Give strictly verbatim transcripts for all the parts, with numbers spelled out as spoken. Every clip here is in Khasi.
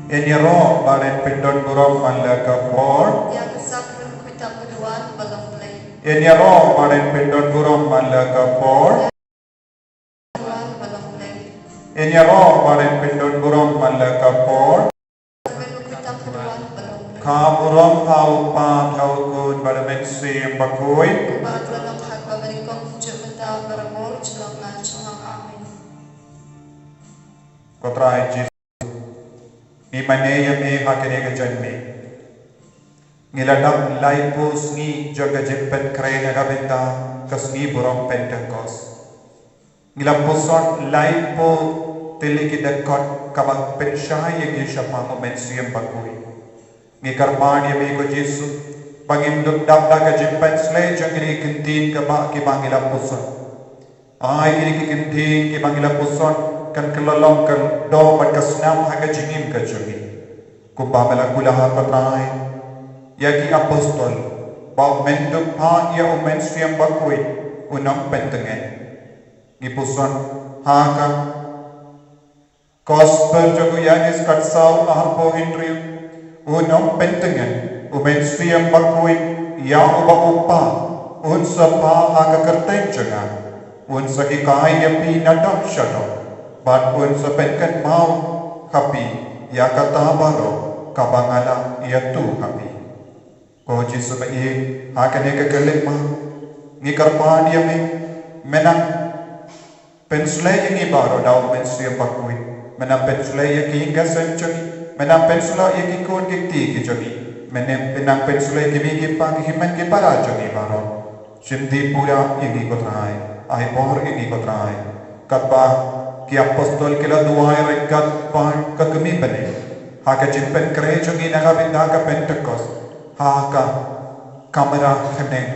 Yn ïaroh bad yn pyndon burom man la ka por. Ïa ka sak run khuid tam ka duwan ba long Blei. Yn ïaroh bad yn pyndon burom man la ka por. Duwan ba long Blei. Yn ïaroh bad yn pyndon burom man la ka por. Sak run khuid tam ka duwan ba long Blei. Ka burom ha u Kpa, ha u Khun bad ha u Mynsiem Bakhuid. Kumba la long ha kaba nyngkong, kumjuh mynta, baroh por, junom la junom. Amen. Ko Trai Jisu, ngi mane ïa me ha kane ka janmiet. Ngi la dap laiphew sngi jong ka jingpynkhreh na ka bynta ka sngi burom Pentekost. Ngi la puson laiphew tylli ki dkhot kaba pynshai ïa ngi shaphang u Mynsiem Bakhuid. Ngi kyrpad ïa me ko Jisu, ba ngin dup dap da ka jingpynsleh jong kine ki ktien kaba, kiba ngi la puson. Ai kine ki ktien kiba ngi la puson kan kylla long ka doh bad ka snam ha ka jingim ka jong ngi. Kumba me la kular, ko Trai, ïa ki apostol, ba men dup phah ïa u Mynsiem Bakhuid un ym pyntngen. Ngi puson ha ka Gospel jong u Ïoannis khatsaw, arphew hynriew. Un ym pyntngen, u Mynsiem Bakhuid, ïa uba u Kpa un sa phah ha ka kyrteng jong nga, un sa hikai ïa phi naduh shaduh, bad un sa pynkynmaw ha phi ïa kata baroh kaba nga la ïathuh ha phi. Ko Jisu ba ïeit, ha kane ka khyllipmat ngi kyrpad ïa me, men nang pynshlei ïa ngi baroh da u Mynsiem Bakhuid, men nang pynshlei ïa ki ïing ki sem jong ngi, men nang pynshlei ïa ki khun ki kti ki jong ngi, men nang, men nang pynshlei ïa ki mei ki pa, ki hynmen ki para jong ngi baroh. Shim dih pura ïa ngi ko Trai, ai bor ïa ngi ko Trai. Katba ki apostol ki la duwai ryngkat bad ka kmie bneng ha ka jingpynkhreh jong ngi na ka bynta ka Pentekost, ha ka kamra khnang,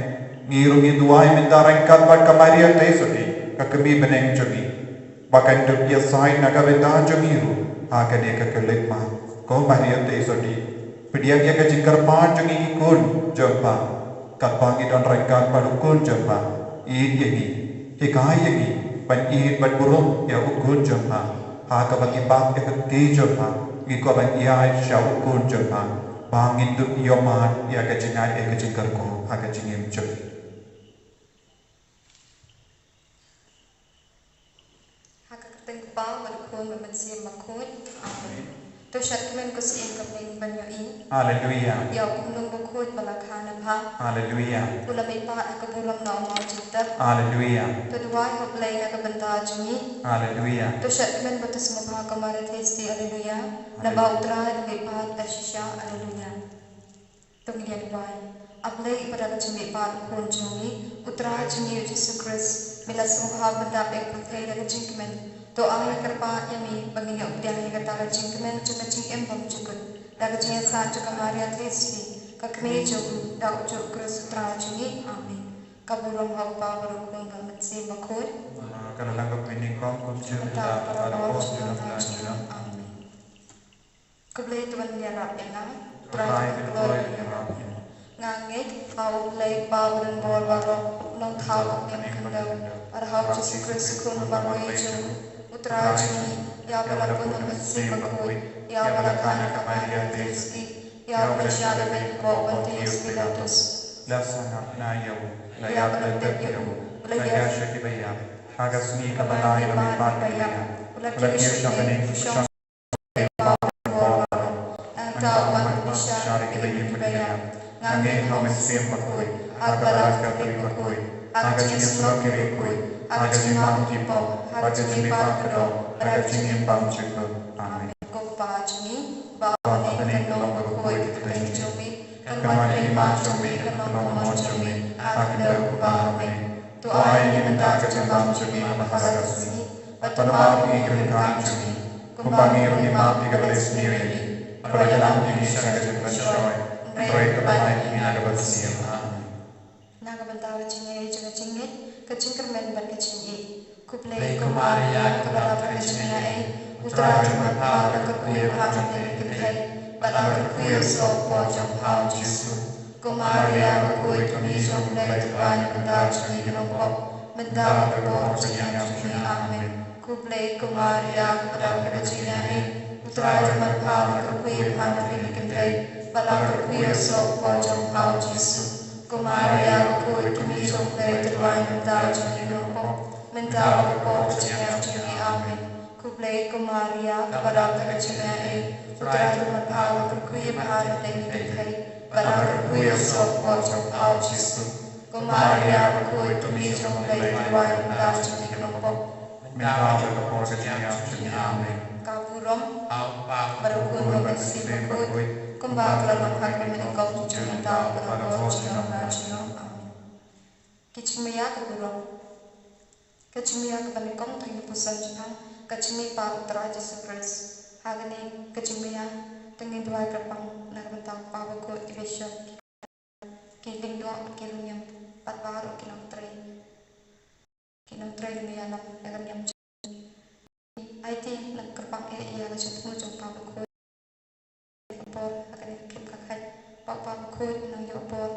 ngi ruh ngi duwai mynta ryngkat bad ka Maria Theisotti, ka kmie bneng jong ngi, ba kan dup ïasaid na ka bynta jong ngi ruh ha kane ka khyllipmat. Ko Maria Theisotti, pdiang ïa ka jingkyrpad jong ngi ki khun jong pha, katba ngi don ryngkat bad u Khun jong pha. Ïeit ïa ngi, hikai ïa ngi ban ïeit bad burom ïa u Khun jong pha, ha kaba ngi bak ïa ka kti jong pha, ngi kwah ban ïaid sha u Khun jong pha, ba ngin dup ïohmad ïa ka jingai, ïa ka jingkyrkhu ha ka jingim jong ngi. Kyrteng u Kpa, bad u Khun, bad u Mynsiem Bakhuid. Amen. To shad kmen ko syiem ka bneng ban ïohi. Haleluya. Ïa u khunlung bakhuid ba la kha na bha. Haleluya. U la mihpat ha ka burom na u mawjynter. Haleluya. To duwai ha U Blei na ka bynta jong ngi. Haleluya. To shad kmen bad to sngewbha ko Maria Theisotti. Haleluya. Naba U Trai u la mihpat da shisha. Haleluya. To ngin ïa duwai. A Blei, ba da ka jingmihpat u Khun jong me, U Trai jong ngi U Jisu Khrist, me la sngewbha ban dap ïa ka pyrthei da ka jingkmen. To ai kyrpad ïa me ba ngin ïoh pdiang ïa kata ka jingkmen jong ka jingim bymjukut, da ka jingïasaid jong ka Maria Theisotti, ka kmie jong u, da u juh Khrist U Trai jong ngi. Amen. Ka burom ha U Kpa, bad U Khun, bad U Mynsiem Bakhuid. Ka la long kumne nyngkong, kumjuh mynta, bad baroh junom junom. Amen. Khublei, to wan ïarap ïa nga. Trai, to kloi ïarap ïa nga. Nga ngeit ha U Blei Kpa badonbor baroh, Nongthaw ha bneng khyndew, bad ha U Jisu Khrist U Khun uba ngi ïeit jong u, U Trai jong ngi, ïa uba la pun ha U Mynsiem Bakhuid, ïa uba la kha na ka Maria Theisotti, ïa uba la shah da beiñ hapoh Pontius Pilatus. La sngap na ïa u, la ïap, la tep ïa u, la ïaishah ïa ki baïap. Ha ka sngi kaba lai la mihpat ïa ki baïap, la kiew shah bneng, shong Nangta u wan ban bishar ïa ki baïap. Nga ngeit ha U Mynsiem Bakhuid, ha ka Balang Katholik bakhuid, ha ka jingïasyllok ki riewkhuid, ha ka jingmap ki pop, ha ka jingmihpat ka doh, ha ka jingim bymjukut. Amen. Ko Kpa jong ngi, ba ha bneng, kan long bakhuid ka kyrteng jong me, kan wan ka hima jong me, kan long ka mon jong me, ha khyndew kumba ha bneng. To ai ïa ngi mynta ka jingbam jong ngi kaba ha ka sngi, bad to map ïa ngi ki ryngkang jong ngi, kumba ngi ruh ngi map ïa kiba leh sniew ïa ngi, bad to ïalam ïa ngi sha ka jingpynshoi, hynrei to pynlait ïa ngi na kaba sniew. Amen. Na ka bynta ka jingïeit jong ka jingngeit, ka jingkyrmen bad ka jingïeit. Khublei ko Maria, kaba dap da ka jingïeit, U Trai u don bad pha, la kyrkhu ïa pha na pdeng ki kynthei, bad la kyrkhu ïa u soh u poh jong pha U Jisu. Ko Maria bakhuid, ka kmie jong U Blei, to duwai na ka bynta jong ngi ki nongpop, mynta bad ka por jong ka jingïap jong ngi. Amen. Khublei ko Maria, kaba dap da ka jingïeit, U Trai u don bad pha, la kyrkhu ïa pha na pdeng ki kynthei, bad la kyrkhu ïa u soh u poh jong pha U Jisu. Ko Maria bakhuid, ka kmie jong U Blei, to duwai na ka bynta jong ngi ki nongpop, mynta bad ka por jong ka jingïap jong ngi. Amen. Khublei ko Maria, kaba dap da ka jingïeit, U Trai u don bad pha, la kyrkhu ïa pha na pdeng ki kynthei, bad la kyrkhu ïa u soh u poh jong pha U Jisu. Ko Maria bakhuid, ka kmie jong U Blei, to duwai na ka bynta jong ngi ki nongpop, mynta bad ka por jong ka jingïap jong ngi. Amen. Ka burom ha U Kpa, bad ha U Khun, bad ha U Mynsiem Bakhuid, kumba ka la long ha kaba nyngkong, kumjuh mynta, bad ha ka por jong ka jingim. Amen. Ki jingmaïa ka burom. Ka jingmaïa kaba nyngkong, to ngin ïa puson shaphang ka jingmihpat U Trai Jisu Khrist. Ha kane ka jingmaïa, to ngin duwai kyrpang na ka bynta U Kpa Bakhuid, ki bishop, ki lyngdoh, ki riewniam, bad baroh ki nongtrei, ki nongtrei jingmai ïalam ïa ka niam jong ngi. Aiti, nang kyrpang eh ïa ka jingthmu jong U Kpa Bakhuid. Ka por ha kane ka khyllipmat, ba U Kpa Bakhuid un nang ïoh bor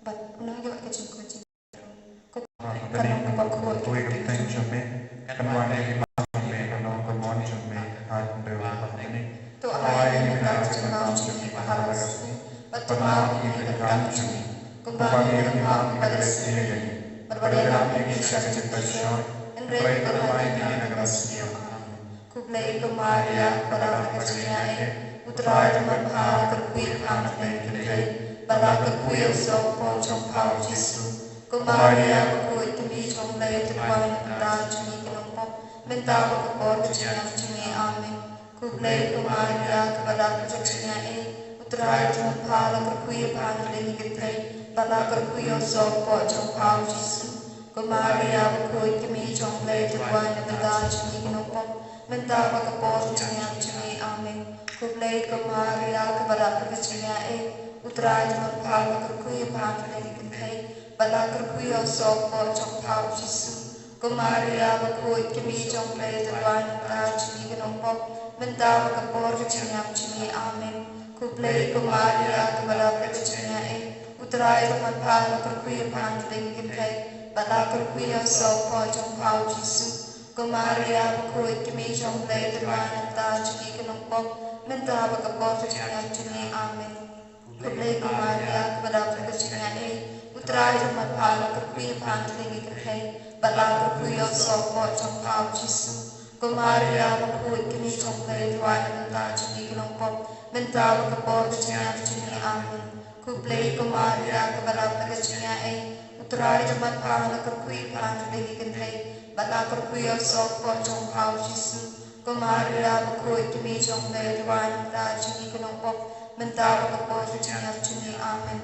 bad un nang ïoh ka jingkoit jingkhiah. Ko Kpa, ba ha bneng, ka bakhuid ka kyrteng jong me, kan wan ka hima jong me, kan long ka mon jong me, ha khyndew kumba ha bneng. To ai ïa ngi mynta ka jingbam jong ngi kaba ha ka sngi, bad to map ïa ngi ki ryngkang jong ngi, kumba ngi ruh ngi map ïa kiba leh sniew ïa ngi, bad to ïalam ïa ngi sha ka jingpynshoi, hynrei to pynlait ïa ngi na kaba sniew. Amen. Khublei ko Maria, kaba dap da ka jingïeit, U Trai u don bad pha, la kyrkhu ïa pha na pdeng ki kynthei, bad la kyrkhu ïa u soh u poh jong pha U Jisu. Ko Maria bakhuid, ka kmie jong U Blei, to duwai na ka bynta jong ngi ki nongpop, mynta bad ka por ka jingïap jong ngi. Amen. Khublei ko Maria, kaba dap da ka jingïeit, U Trai u don bad pha, la kyrkhu ïa pha na pdeng ki kynthei, bad la kyrkhu ïa u soh u poh jong pha U Jisu. Ko Maria bakhuid, ka kmie jong U Blei, to duwai na ka bynta jong ngi ki nongpop, mynta bad ka por ka jingïap jong ngi. Amen. Khublei ko Maria, kaba dap da ka jingïeit, U Trai u don bad pha, la kyrkhu ïa pha na pdeng ki kynthei, bad la kyrkhu ïa u soh u poh jong pha U Jisu. Ko Maria bakhuid, ka kmie jong U Blei, to duwai na ka bynta jong ngi ki nongpop, mynta bad ka por ka jingïap jong ngi. Amen. Khublei ko Maria, kaba dap da ka jingïeit, U Trai u don bad pha, la kyrkhu ïa pha na pdeng ki kynthei, bad la kyrkhu ïa u soh u poh jong pha U Jisu. Ko Maria bakhuid, ka kmie jong U Blei, to duwai na ka bynta jong ngi ki nongpop, mynta bad ka por ka jingïap jong ngi. Amen. Khublei ko Maria, kaba dap da ka jingïeit, U Trai u don bad pha, la kyrkhu ïa pha na pdeng ki kynthei, bad la kyrkhu ïa u soh u poh jong pha U Jisu. Ko Maria bakhuid, ka kmie jong U Blei, duwai na ka bynta jong ngi ki nongpop, mynta bad ka por ka jingïap jong ngi. Amen. Khublei ko Maria, kaba dap da ka jingïaei, U Trai u don bad pha. La kyrkhu ïa pha na ka bynta ki kynthei, bad la kyrkhu ïa u soh ka kpoh jong pha U Jisu. Ko Maria bakhuid, ka kmie jong U Blei, duwai na ka bynta jong ngi ki nongpop, mynta bad ka por ka jingïap jong ngi. Amen.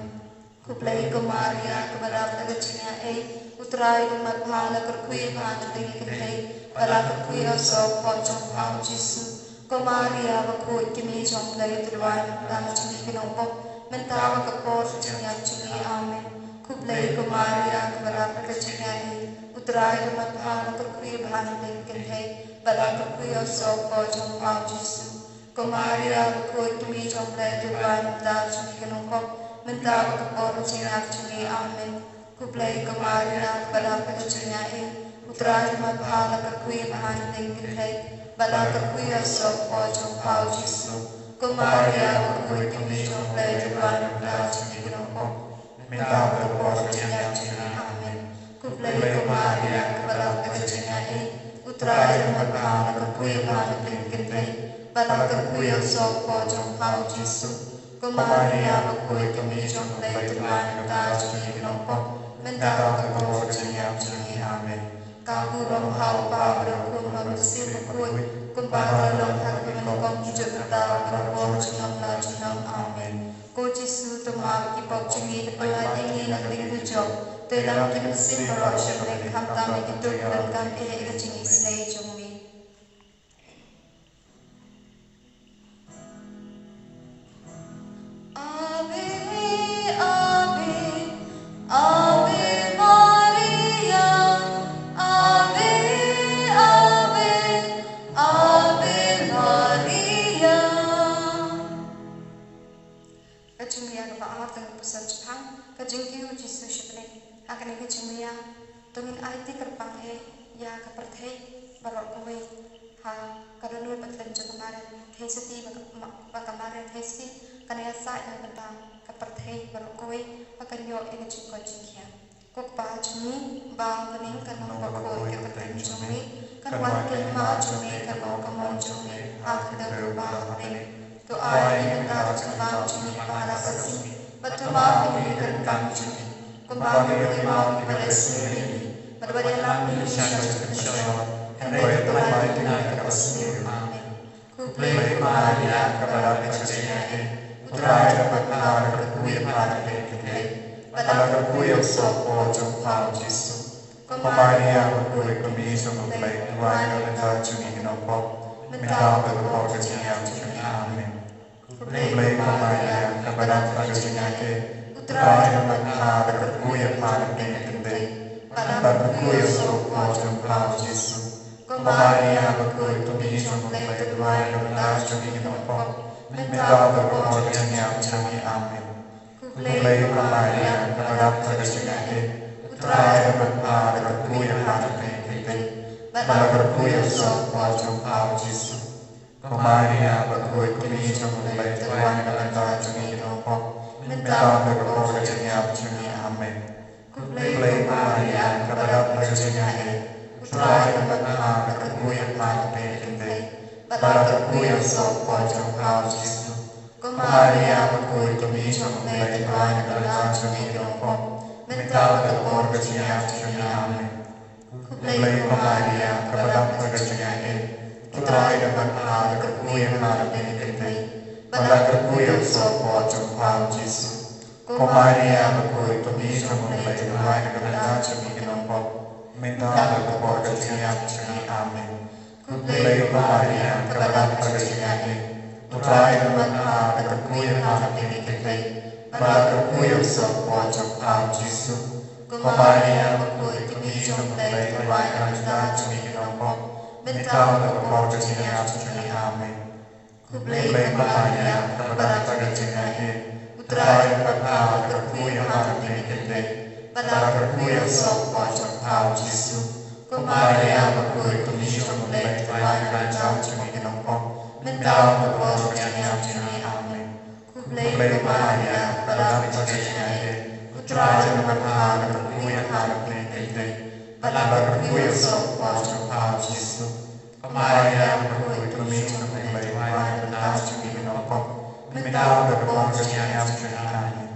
Khublei ko Maria, kaba dap da ka jingïaei, U Trai u don bad pha. La kyrkhu ïa pha na ka bynta ki kynthei, bad la kyrkhu ïa u soh ka kpoh jong pha U Jisu. Ko Maria bakhuid, ka kmie jong U Blei, duwai na ka bynta jong ngi ki nongpop, mynta bad ka por ka jingïap jong ngi. Amen. Khublei ko Maria, kaba dap da ka jingïaei, U Trai u don bad pha. La kyrkhu ïa pha na ka bynta ki kynthei, bad la kyrkhu ïa u soh ka kpoh jong pha U Jisu. Ko Maria bakhuid, ka kmie jong U Blei, duwai na ka bynta jong ngi ki nongpop, mynta bad ka por ka jingïap jong ngi. Amen. Khublei ko Maria, kaba dap da ka jingïaei, U Trai u don bad pha. La kyrkhu ïa pha na ka bynta ki kynthei, bad la kyrkhu ïa u soh ka kpoh jong pha U Jisu. Ko Maria bakhuid, ka kmie jong U Blei, duwai na ka bynta jong ngi ki nongpop, mynta bad ka por ka jingïap jong ngi. Amen. Khublei ko Maria, kaba dap da ka jingïaei, U Trai u don bad pha. La kyrkhu ïa pha na ka bynta ki kynthei, bad la kyrkhu ïa u soh ka kpoh jong pha U Jisu. Ko Maria bakhuid, ka kmie jong U Blei, duwai na ka bynta jong ngi ki nongpop, mynta bad ka por ka jingïap jong ngi. Amen. Ka burom ha U Kpa bad ha U Khun bad ha U Mynsiem Bakhuid, kumba ka la long ha kaba nyngkong, mynta bad ha ka por junom la junom. Amen. Ko Jisu, to map ïa ki pop jong ngi, to pyllait ïa ngi na ka diengphna jong, to ïalam ïa ki mynsiem baroh sha bneng, khamtam ïa kito kiba donkam eh ïa ka jingisynei jong ngi. Ave, Ave, Ave Maria, Ave, Ave, Ave Maria. Ka jingmih kaba ar, dang ïa puson shaphang, ka jingkiew U Jisu sha bneng. Ha kane ka jingmih, to ngin aiti kyrpang eh ïa ka pyrthei baroh kawei, ha ka dohnud ba khlem jong ka Maria Theisotti bad ka, bad ka Maria Theisotti, kan ïasaid na ka bynta ka pyrthei baroh kawei, ba kan ïoh ïa ka jingkoit jingkhiah. Ko Kpa jong ngi ba ha bneng, kan long bakhuid ïa ka kyrteng jong me, kan wan ka hima jong me, kan long ka mon jong me ha ka kyrteng ba ha bneng. To ai ïa ngi mynta ka jingim jong ngi kaba ha la ka sngi, bad to map ïa ngi ki ryngkang jong ngi, kumba ngi ruh ngi map ïa kiba leh sniew ïa ngi, bad wat ïalam ïa ngi sha ka jingpynshoi, hynrei to pynlait ïa ngi na kaba sniew. Amen. Khublei ko Maria, kaba dap da ka jingïaei, U Trai u don bad pha. La kyrkhu ïa pha na ka bynta ki kynthei, bad la kyrkhu ïa u soh ka kpoh jong pha U Jisu. Ko Maria bakhuid, ka kmie jong U Blei, duwai na ka bynta jong ngi ki nongpop, mynta bad ka por ka jingïap jong ngi. Amen. Khublei ko Maria, kaba dap da ka jingïaei, U Trai u don bad pha. La kyrkhu ïa pha na ka bynta ki kynthei, bad la kyrkhu ïa u soh ka kpoh jong pha U Jisu. Ko Maria bakhuid, ka kmie jong U Blei, to duwai na ka bynta jong ngi ki nongpop, mynta bad ka por ka jingïap jong ngi. Amen. Khublei ko Maria, kaba dap da ka jingïaei, U Trai u don bad pha. La kyrkhu ïa pha na ka bynta ki kynthei, bad la kyrkhu ïa u soh ka kpoh jong pha U Jisu. Ko Maria bakhuid, ka kmie jong U Blei, to duwai na ka bynta jong ngi ki nongpop, mynta bad ka por ka jingïap jong ngi. Amen. Khublei ko Maria, kaba dap da ka jingïaei, U Trai u don bad pha. La kyrkhu ïa pha na ka bynta ki kynthei, bad la kyrkhu ïa u soh ka kpoh jong pha U Jisu. Ko Maria bakhuid, ka kmie jong U Blei, to duwai na ka bynta jong ngi ki nongpop, mynta bad ka por ka jingïap jong ngi. Amen. Khublei ko Maria, kaba dap da ka jingïaei, U Trai u don bad pha. La kyrkhu ïa pha na ka bynta ki kynthei, bad la kyrkhu ïa u soh ka kpoh jong pha U Jisu. Ko Maria bakhuid, ka kmie jong U Blei, to duwai na ka bynta jong ngi ki nongpop, mynta bad ka por ka jingïap jong ngi. Amen. Khublei ko Maria, kaba dap da ka jingïaei, U Trai u don bad pha. La kyrkhu ïa pha na ka bynta ki kynthei, bad la kyrkhu ïa u soh ka kpoh jong pha U Jisu. Ko Maria bakhuid, ka kmie jong U Blei, to duwai na ka bynta jong ngi ki nongpop, mynta bad ka por ka jingïap jong ngi. Amen. Khublei ko Maria, kaba dap da ka jingïaei, U Trai u don bad pha. La kyrkhu ïa pha na ka bynta ki kynthei, bad la kyrkhu ïa u soh ka kpoh jong pha U Jisu. Ko Maria bakhuid, ka kmie jong U Blei, to duwai na ka bynta jong ngi ki nongpop, mynta bad ka por ka jingïap jong ngi. Amen. Khublei ko Maria, kaba dap da ka jingïaei, U Trai u don bad pha. La kyrkhu ïa pha na ka bynta ki kynthei, bad la kyrkhu ïa u soh ka kpoh jong pha U Jisu. Ko Maria, bakhuid, ka kmie jong U Blei, duwai na ka bynta jong ngi ki nongpop, mynta bad ha ka por ka jingïap jong ngi. Amen.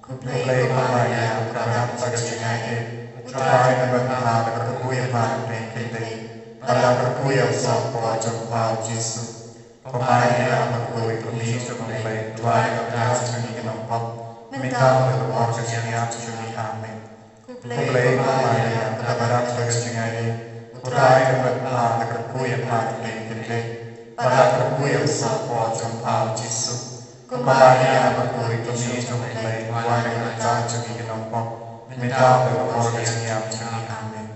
Khublei ko Maria, ka dap ha ka jingïaid, U Trai u don bad pha, la kyrkhu ïa pha na pdeng ki kynthei, bad la kyrkhu ïa u soh kpoh jong pha U Jisu. Ko Maria, bakhuid, ka kmie jong U Blei, duwai na ka bynta jong ngi ki nongpop, mynta bad ha ka por ka jingïap jong ngi. Amen. Khublei ko Maria, ka dap ha ka jingïaid, U Trai u don bad pha, la kyrkhu ïa pha na pdeng ki kynthei, bad la kyrkhu ïa u soh kpoh jong pha U Jisu. Ko Maria, bakhuid, ka kmie jong U Blei, duwai na ka bynta jong ngi ki nongpop, mynta bad ha ka por ka jingïap jong ngi. Amen.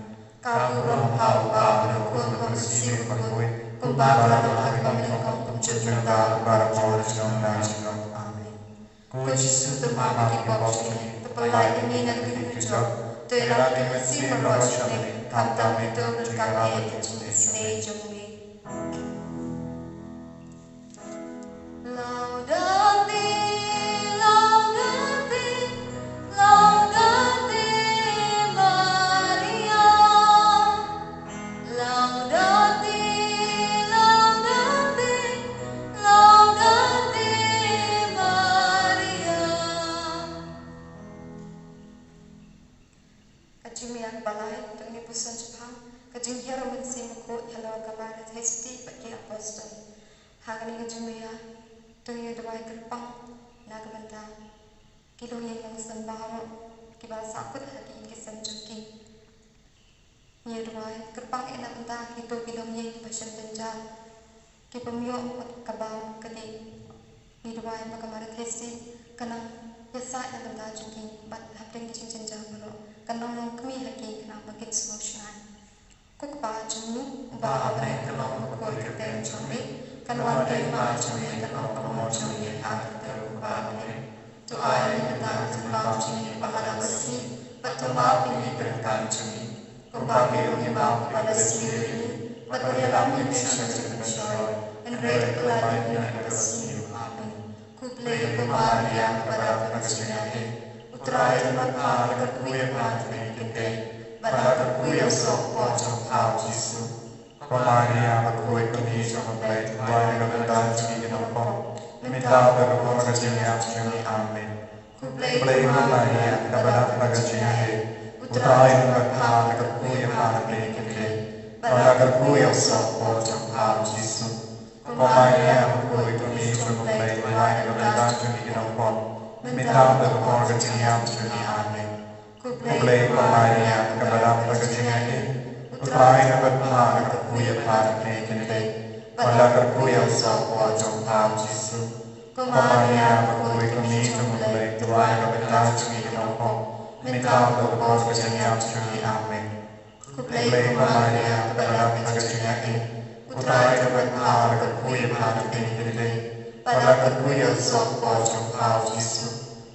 Ka burom ha U Kpa bad ha U Khun bad ha U Mynsiem Bakhuid, kumba ka la long ha kaba nyngkong, kumjuh mynta bad barabor, junom junom junom. Amen. Ko Jisu, to map ïa ki pop jong ngi, to pyllait ïa ngi na ka diengphna jong ka dohnud, to ïarap ïa ka mynsiem baroh jong ngi, khamtam ïa kito kiba donkam ïa ka jingisynei jong ngi. Laudate, laudate, laudate Maria. Laudate, laudate, laudate Maria. Ka jingmih ïa kaba lai, to ngin ïa puson shaphang ka jinghiar u Mynsiem Bakhuid halor ka Maria Theisotti bad ki apostol. Ha kane ka jingmih ïa, to ngin ïa duwai kyrpang na ka bynta ki longïing longsem baroh kiba la sahkut ha ki ïing ki sem jong ki. Ngi duwai kyrpang eh na ka bynta kito ki longïing ba shem jynjar, ki bym ïoh bad ka bam ka dih. Ngi duwai ba ka Maria Theisotti kan nang ïasaid na ka bynta jong ki bad hapdeng ki jingjynjar baroh kan nang long kmie ha ki khnang ba kin sngewshngaiñ. Ko Kpa jong ngi uba ha bneng, kan long bakhuid ka kyrteng jong me, kan wan ka hima jong me, kan long ka mon jong me ha ka pyrthei kumba ha bneng. To ai ïa ngi mynta ka jingbam jong ngi ba ha ka sngi, bad to map ïa ngi ki ryngkat jong ngi, kumba ngi ruh ngi map ïa kiba la sniew ïa ngi, bad to ïalam ïa ngi sha ka jingpynshoi, hynrei to pyllait ïa ngi na ka sngi. Amen. Khublei ko Maria, kaba dap ha ka jingïaid, U Trai u don bad pha, la kyrkhu ïa pha na pdeng ki kynthei, bad la kyrkhu ïa u soh kpoh jong pha U Jisu. Ko Maria, bakhuid ka kmie jong U Blei, duwai na ka bynta jong ngi ki nongpop, mynta bad ha ka por ka jingïap jong ngi. Amen. Khublei ko Maria, kaba dap ha ka jingïaid, U Trai u don bad pha, la kyrkhu ïa pha na pdeng ki kynthei, bad la kyrkhu ïa u soh kpoh jong pha U Jisu. Ko Maria, bakhuid ka kmie jong U Blei, duwai na ka bynta jong ngi ki nongpop, mynta bad ha ka por ka jingïap jong ngi. Amen. Khublei ko Maria, kaba dap ha ka jingïaid, U Trai u don bad pha, la kyrkhu ïa pha na pdeng ki kynthei, bad la kyrkhu ïa u soh kpoh jong pha U Jisu. Ko Maria, bakhuid ka kmie jong U Blei, duwai na ka bynta jong ngi ki nongpop, mynta bad ha ka por ka jingïap jong ngi. Amen. Khublei ko Maria, kaba dap ha ka jingïaid, U Trai u don bad pha, la kyrkhu ïa pha na pdeng ki kynthei, bad la kyrkhu ïa u soh kpoh jong pha U Jisu.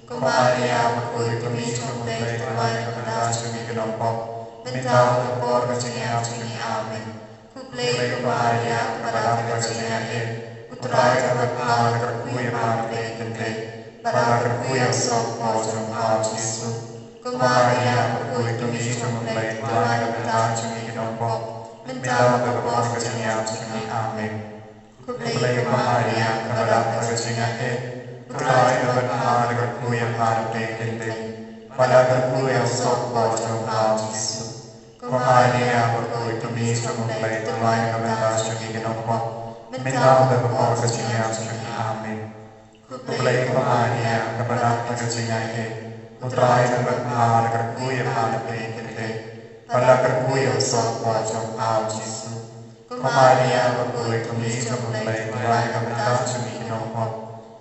Ko Maria, bakhuid ka kmie jong U Blei, duwai na ka bynta jong ngi ki nongpop, mynta bad ha ka por ka jingïap jong ngi. Amen. Khublei ko Maria, kaba dap ha ka jingïaid, U Trai u don bad pha, la kyrkhu ïa pha na pdeng ki kynthei, bad la kyrkhu ïa u soh kpoh jong pha U Jisu. Ko Maria, bakhuid ka kmie jong U Blei, duwai na ka bynta jong ngi ki nongpop, mynta bad ha ka por ka jingïap jong ngi. Amen. Khublei ko Maria, kaba dap ha ka jingïaid, U Trai u don bad pha, la kyrkhu ïa pha na pdeng ki kynthei, bad la kyrkhu ïa u soh kpoh jong pha U Jisu. Ko Maria, bakhuid ka kmie jong U Blei, duwai na ka bynta jong ngi ki nongpop, mynta bad ha ka por ka jingïap jong ngi. Amen. Khublei ko Maria, kaba dap ha ka jingïaid, U Trai u don bad pha, la kyrkhu ïa pha na pdeng ki kynthei, bad la kyrkhu ïa u soh kpoh jong pha U Jisu. Ko Maria, bakhuid ka kmie jong U Blei, duwai na ka bynta jong ngi ki nongpop,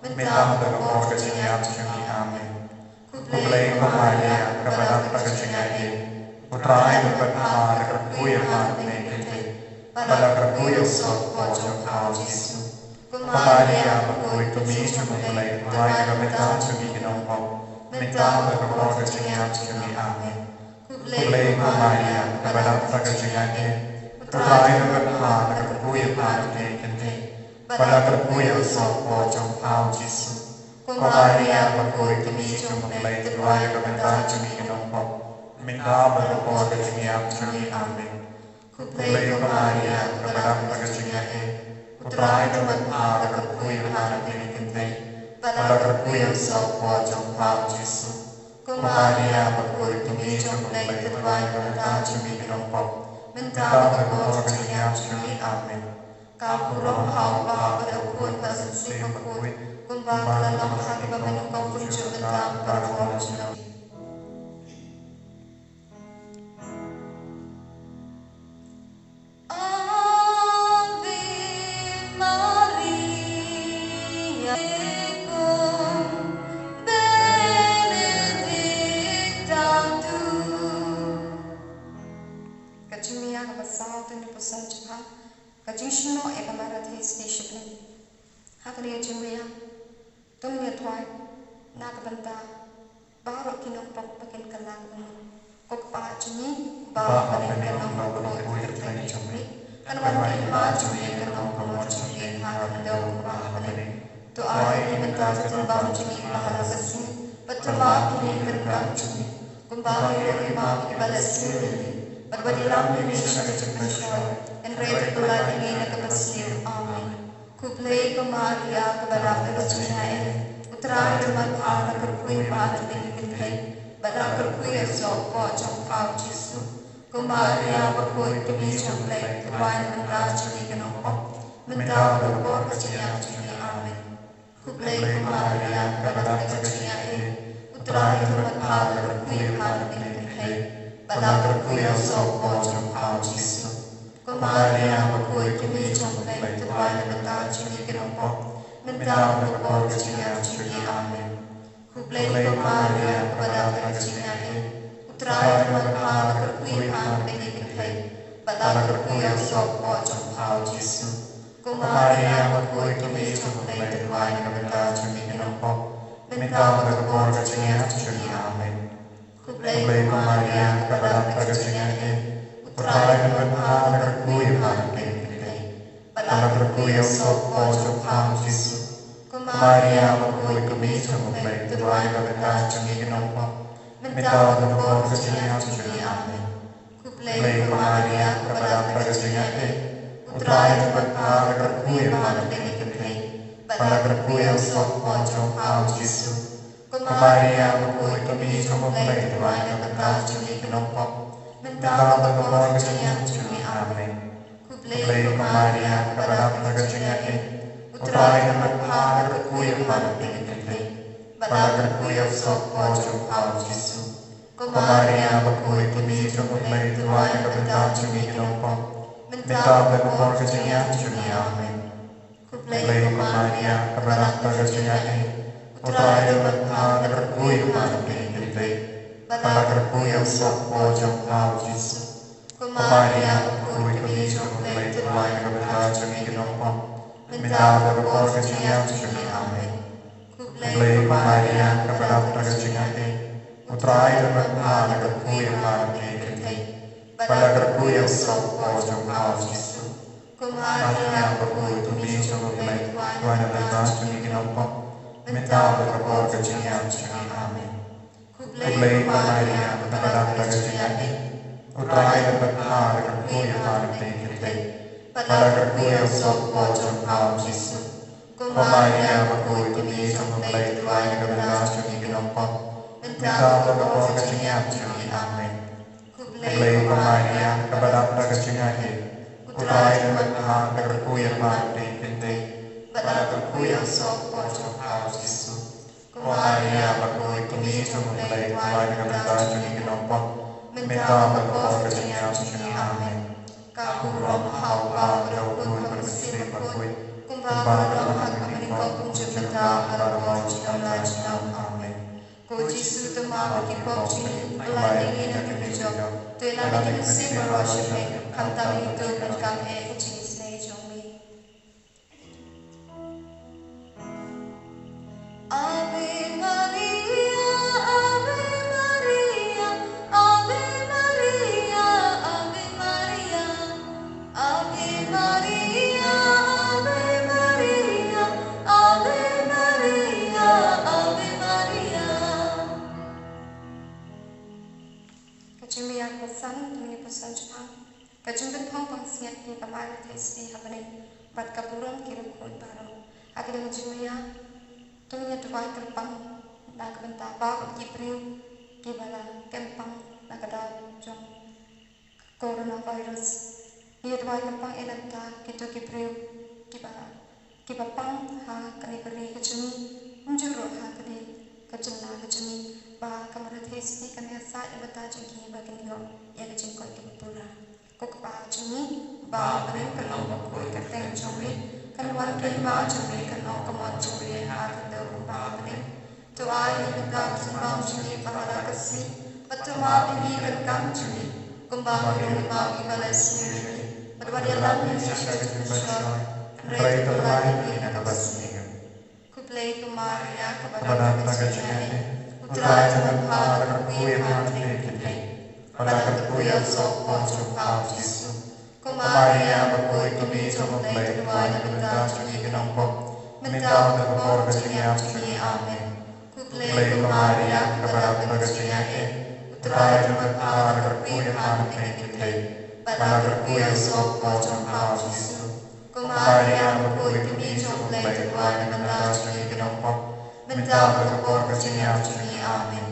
mynta bad ha ka por ka jingïap jong ngi. Amen. Khublei ko Maria, kaba dap ha ka jingïaid, U Trai u don bad pha, la kyrkhu ïa pha na pdeng ki kynthei, bad la kyrkhu ïa u soh kpoh jong pha U Jisu. Ko Maria, bakhuid ka kmie jong U Blei, duwai na ka bynta jong ngi ki nongpop, mynta bad ha ka por ka jingïap jong ngi. Amen. Khublei ko Maria, kaba dap ha ka jingïaid, U Trai u don bad pha, la kyrkhu ïa pha na pdeng ki kynthei, bad la kyrkhu ïa u soh kpoh jong pha U Jisu. Ko Maria, bakhuid ka kmie jong U Blei, duwai na ka bynta jong ngi ki nongpop, mynta bad ha ka por ka jingïap jong ngi. Amen. Khublei ko Maria, kaba Ka jingïaid. U Trai u don bad pha, la kyrkhu ïa pha na pdeng ki kynthei, bad la kyrkhu ïa u soh u poh jong pha u Jisu. Ko Maria bakhuid, ko Kmie jong U Blei, to duwai na ka bynta jong ngi ki nongpop, mynta bad ka por ka jingïap jong ngi. Amen. Ka burom ha U Kpa bad ha U Khun bad ha U Mynsiem Bakhuid, kumba ka la long ha kaba nyngkong, kumjuh mynta bad barabor junom. Ave Maria, cum benedicta tu. Ka jingmia kaba saw, to ngin ïa puson shaphang ka jingshim noh ïa ka Mara Theisotti Shipleng. Ha kane ka jingmia to ngin ïa duwai na ka bynta baroh ki nongpop ba kin kylla ka bamut. Ko Kpa jong ngi uba ha bneng, ka nongkyrkhu ïa ka kyrteng jong me. Kan wan ka hima jong me, kan long ka mon jong me ha ka khyndew kumba ha bneng. To ai ïa ngi mynta ka jingbam jong ngi ba ha ka sngi, bad to map ïa ngi ki ryngkang jong ngi, kumba ngi ruh ngi map ïa kiba leh sniew ïa ngi. Bad wat ïalam ïa ngi sha ka jingpynshoi, hynrei to pynlait ïa ngi na kaba sniew. Amen. Khublei ko Maria, kaba dap da ka jingïaid, U Trai u don bad pha, la kyrkhu ïa pha na pdeng ki kynthei, bad la kyrkhu ïa u soh u poh jong pha u Jisu. Ko Maria bakhuid, ko Kmie jong U Blei, to duwai na ka bynta jong ngi ki nongpop, mynta bad ha ka por ka jingïap jong ngi. Amen. Khublei ko Maria, kaba dap da ka jingïaid, U Trai u don bad pha, la kyrkhu ïa pha na pdeng ki kynthei, bad la kyrkhu ïa u soh u poh jong pha u Jisu. Ko Maria bakhuid, ko Kmie jong U Blei, to duwai na ka bynta jong ngi ki nongpop, mynta bad ha ka por ka jingïap jong ngi. Amen. Khublei ko Maria, kaba dap da ka jingïaid, U Trai u don bad pha, la kyrkhu ïa pha na pdeng ki kynthei, bad la kyrkhu ïa u soh u poh jong pha u Jisu. Ko Maria bakhuid, ko Kmie jong U Blei, to duwai na ka bynta jong ngi ki nongpop, mynta bad ha ka por ka jingïap jong ngi. Amen. Khublei ko Maria, kaba dap da ka jingïaid, U Trai u don bad pha, la kyrkhu ïa pha na pdeng ki kynthei, bad la kyrkhu ïa u soh u poh jong pha u Jisu. Ko Maria bakhuid, ko Kmie jong U Blei, to duwai na ka bynta jong ngi ki nongpop, mynta bad ha ka por ka jingïap jong ngi. Amen. Khublei ko Maria, kaba dap da ka jingïaid, U Trai u don bad pha, la kyrkhu ïa pha na pdeng ki kynthei, bad la kyrkhu ïa u soh u poh jong pha u Jisu. Ko Maria bakhuid, ko Kmie jong U Blei, to duwai na ka bynta jong ngi ki nongpop, mynta bad ha ka por ka jingïap jong ngi. Amen. Khublei ko Maria, kaba dap da ka jingïaid, U Trai u don bad pha, la kyrkhu ïa pha na pdeng ki kynthei, bad la kyrkhu ïa u soh u poh jong pha u Jisu. Ko Maria bakhuid, ko Kmie jong U Blei, to duwai na ka bynta jong ngi ki nongpop, mynta bad ha ka por ka jingïap jong ngi. Amen. Khublei ko Maria, kaba dap da ka jingïaid, U Trai u don bad pha, la kyrkhu ïa pha na pdeng ki kynthei, bad la kyrkhu ïa u soh u poh jong pha u Jisu. Ko Maria bakhuid, ko Kmie jong U Blei, to duwai na ka bynta jong ngi ki nongpop, mynta bad ha ka por ka jingïap jong ngi. Amen. Khublei ko Maria, kaba dap da ka jingïaid, U Trai u don bad pha, la kyrkhu ïa pha na pdeng ki kynthei, bad la kyrkhu ïa u soh u poh jong pha u Jisu. Ko Maria bakhuid, ko Kmie jong U Blei, to duwai na ka bynta jong ngi ki nongpop, mynta bad ha ka por ka jingïap jong ngi. Amen. Khublei ko Maria, kaba dap da ka jingïaid, U Trai u don bad pha, la kyrkhu ïa pha na pdeng ki kynthei, bad la kyrkhu ïa u soh u poh jong pha u Jisu. Ko Maria bakhuid, ko Kmie jong U Blei, to duwai na ka bynta jong ngi ki nongpop, mynta bad ha ka por ka jingïap jong ngi. Amen. Khublei ko Maria, kaba dap da ka jingïaid, U Trai u don bad pha, la kyrkhu ïa pha na pdeng ki kynthei, bad la kyrkhu ïa u soh u poh jong pha u Jisu. Ko Maria bakhuid, ko Kmie jong U Blei, to duwai na ka bynta jong ngi ki nongpop, mynta bad ha ka por ka jingïap jong ngi. Amen. Ka burom ha U Kpa bad ha U Khun bad ha U Mynsiem Bakhuid, kumba ka la long ha kaba nyngkong, kumjuh mynta bad barabor junom la junom. Amen. Ko Jisu, to map ïa ki pop jong ngi, pynlait ïa ngi na ka dujok, to ïalam ïa ki mynsiem baroh sha me, khamtam ïa uto uba donkam eh ka jingisynei jong me. Ave Maria, Ave Maria, Ave Maria, Ave Maria. Ave Maria, Ave Maria, Ave Maria, Ave Maria. Ka jingmih ïa ka san, to ngin ïa puson shaphang ka jingpynphong ba Sngiat ki ka Maria Theisotti ha bneng bad ka burom ki riewkhuid baroh. Ha ki dang jingmaya to ngin ïa duwai kyrpang na ka bynta baroh ki briew kiba la kem pang na ka daw jong coronavirus. Ngin ïa duwai kyrpang eh na ka bynta kito ki briew kiba kiba pang ha kane ka ri ka jong ngi, kumjuh ruh ha kane ka jylla ka jong ngi, ba ka Maria Theisotti kan ïasaid na ka bynta jong ki ba kin ïoh ïa ka jingkoit kaba pura. Ko Kpa jong ngi ba ha bneng, kan long bakhuid ka kyrteng jong me, kan wan ka hima jong me, kan long ka mon jong me ha ka khyndew kumba ha bneng. To ai ïa ngi mynta ka jingbam jong ngi ba ha la ka sngi, bad to map ïa ngi ka kam jong ngi, kumba ngi ruh ngi map ïa kiba la isynei ïa ngi, bad wat ïalam ïa ngi sha ka jingpynshoi, hynrei to pyllait ïa ngi na kaba sniew. Khublei ko Maria, kaba dap da ka jingaiei, U Trai u don bad pha, la kyrkhu ïa pha na pdeng ki kynthei, bad la kyrkhu ïa u soh ka por jong pha u Jisu. Ko Maria bakhuid, ko kmie jong U Blei, to duwai na ka bynta jong ngi ki nongpop, mynta bad ha ka por ka jingïap jong ngi. Amen. Khublei ko Maria, kaba dap da ka jingaiei, U Trai u don bad pha, la kyrkhu ïa pha na pdeng ki kynthei, bad la kyrkhu ïa u soh ka por jong pha u Jisu. Ko Maria bakhuid, ko kmie jong U Blei, to duwai na ka bynta jong ngi ki nongpop, mynta bad ha ka por ka jingïap jong ngi. Amen.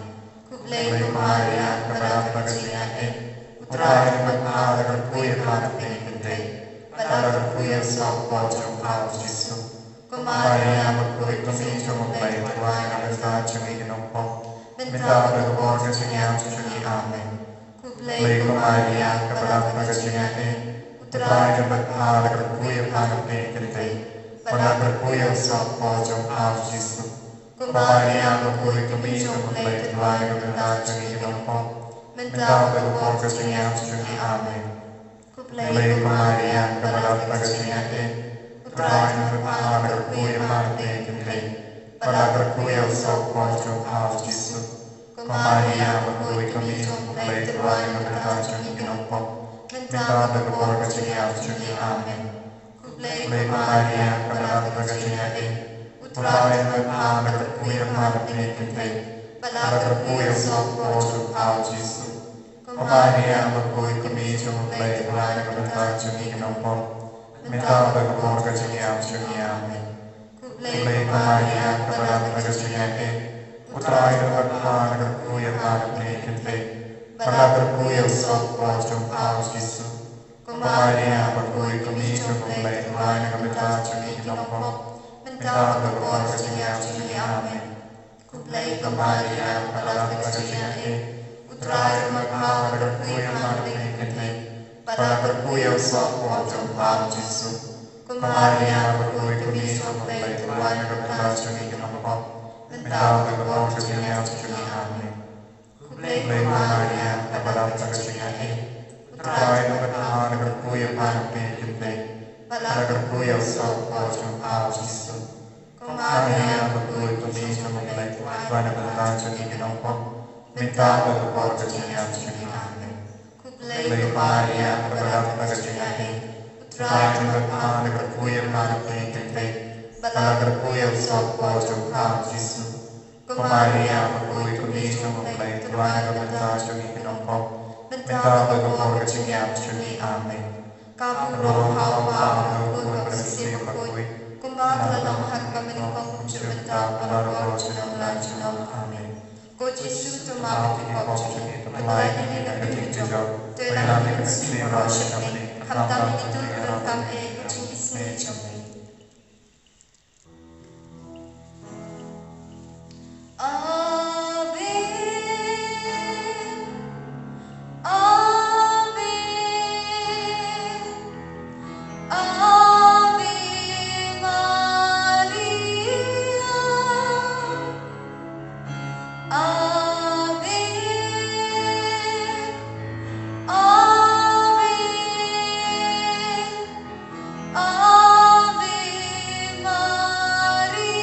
Khublei ko Maria, kaba dap da ka jingaiei, U Trai u don bad pha, la kyrkhu ïa pha na pdeng ki kynthei, bad la kyrkhu ïa u soh ka por jong pha u Jisu. Ko Maria bakhuid, ko kmie jong U Blei, to duwai na ka bynta jong ngi ki nongpop, mynta bad ha ka por ka jingïap jong ngi. Amen. Khublei ko Maria, kaba dap da ka jingaiei, U Trai u don bad pha, la kyrkhu ïa pha na pdeng ki kynthei, bad la kyrkhu ïa u soh ka por jong pha u Jisu. Ko Maria bakhuid, ko kmie jong U Blei, to duwai na ka bynta jong ngi ki nongpop, mynta bad ha ka por ka jingïap jong ngi. Amen. Khublei ko Maria, kaba dap da ka jingaiei, U Trai u don bad pha, la kyrkhu ïa pha na pdeng ki kynthei, bad la kyrkhu ïa u soh ka por jong pha u Jisu. Ko Maria bakhuid, ko kmie jong U Blei, to duwai na ka bynta jong ngi ki nongpop, mynta bad ha ka por ka jingïap jong ngi. Amen. Khublei ko Maria, kaba dap da ka jingaiei, U Trai u don bad pha, la kyrkhu ïa pha na pdeng ki kynthei, bad la kyrkhu ïa u soh ka por jong pha u Jisu. Ko Maria bakhuid, ko kmie jong U Blei, to duwai na ka bynta jong ngi ki nongpop, mynta bad ha ka por ka jingïap jong ngi. Amen. Khublei ko Maria, kaba dap da ka jingaiei, U Trai u don bad pha, la kyrkhu ïa pha na pdeng ki kynthei, bad la kyrkhu ïa u soh ka por jong pha u Jisu. Ko Maria bakhuid, ko kmie jong U Blei, to duwai na ka bynta jong ngi ki nongpop, mynta bad ha ka por ka jingïap jong ngi. Amen. Khublei ko Maria, kaba dap da ka jingaiei, U Trai u don bad pha, la kyrkhu ïa pha na pdeng ki kynthei, bad la kyrkhu ïa u soh ka por jong pha u Jisu. Ko Maria bakhuid, ko kmie jong U Blei, to duwai na ka bynta jong ngi ki nongpop, mynta bad ha ka por ka jingïap jong ngi. Amen. Khublei ko Maria, kaba dap da ka jingaiei, U Trai u don bad pha, la kyrkhu ïa pha na pdeng ki kynthei, bad la kyrkhu ïa u soh ka por jong pha u Jisu. Ko Maria bakhuid, ko kmie jong U Blei, to duwai na ka bynta jong ngi ki nongpop, mynta bad ha ka por ka jingïap jong ngi. Amen. Khublei ko Maria, kaba dap da ka jingaiei, U Trai u don bad pha, la kyrkhu ïa pha na pdeng ki kynthei, bad la kyrkhu ïa u soh ka por jong pha u Jisu. Ko Maria bakhuid, ko kmie jong U Blei, to duwai na ka bynta jong ngi ki nongpop, mynta bad ha ka por ka jingïap jong ngi. Amen. Ka burom ha u Kpa, ha u Khun bad ha u Mynsiem Bakhuid, kumba ka la long ha kaba nyngkong, kumjuh mynta, baroh junom la junom. Amen. Ko Jisu, to map ïa ki pop jong ngi, to pyllait ïa ngi na ka jingjop, to ïalam ïa ka mynsiem baroh shi kapli, khamtam ïa kito kiba donkam eh ïa ka jingisynei jong ngi. Ave, Ave, Ave Maria. Ave, Ave, Ave Maria.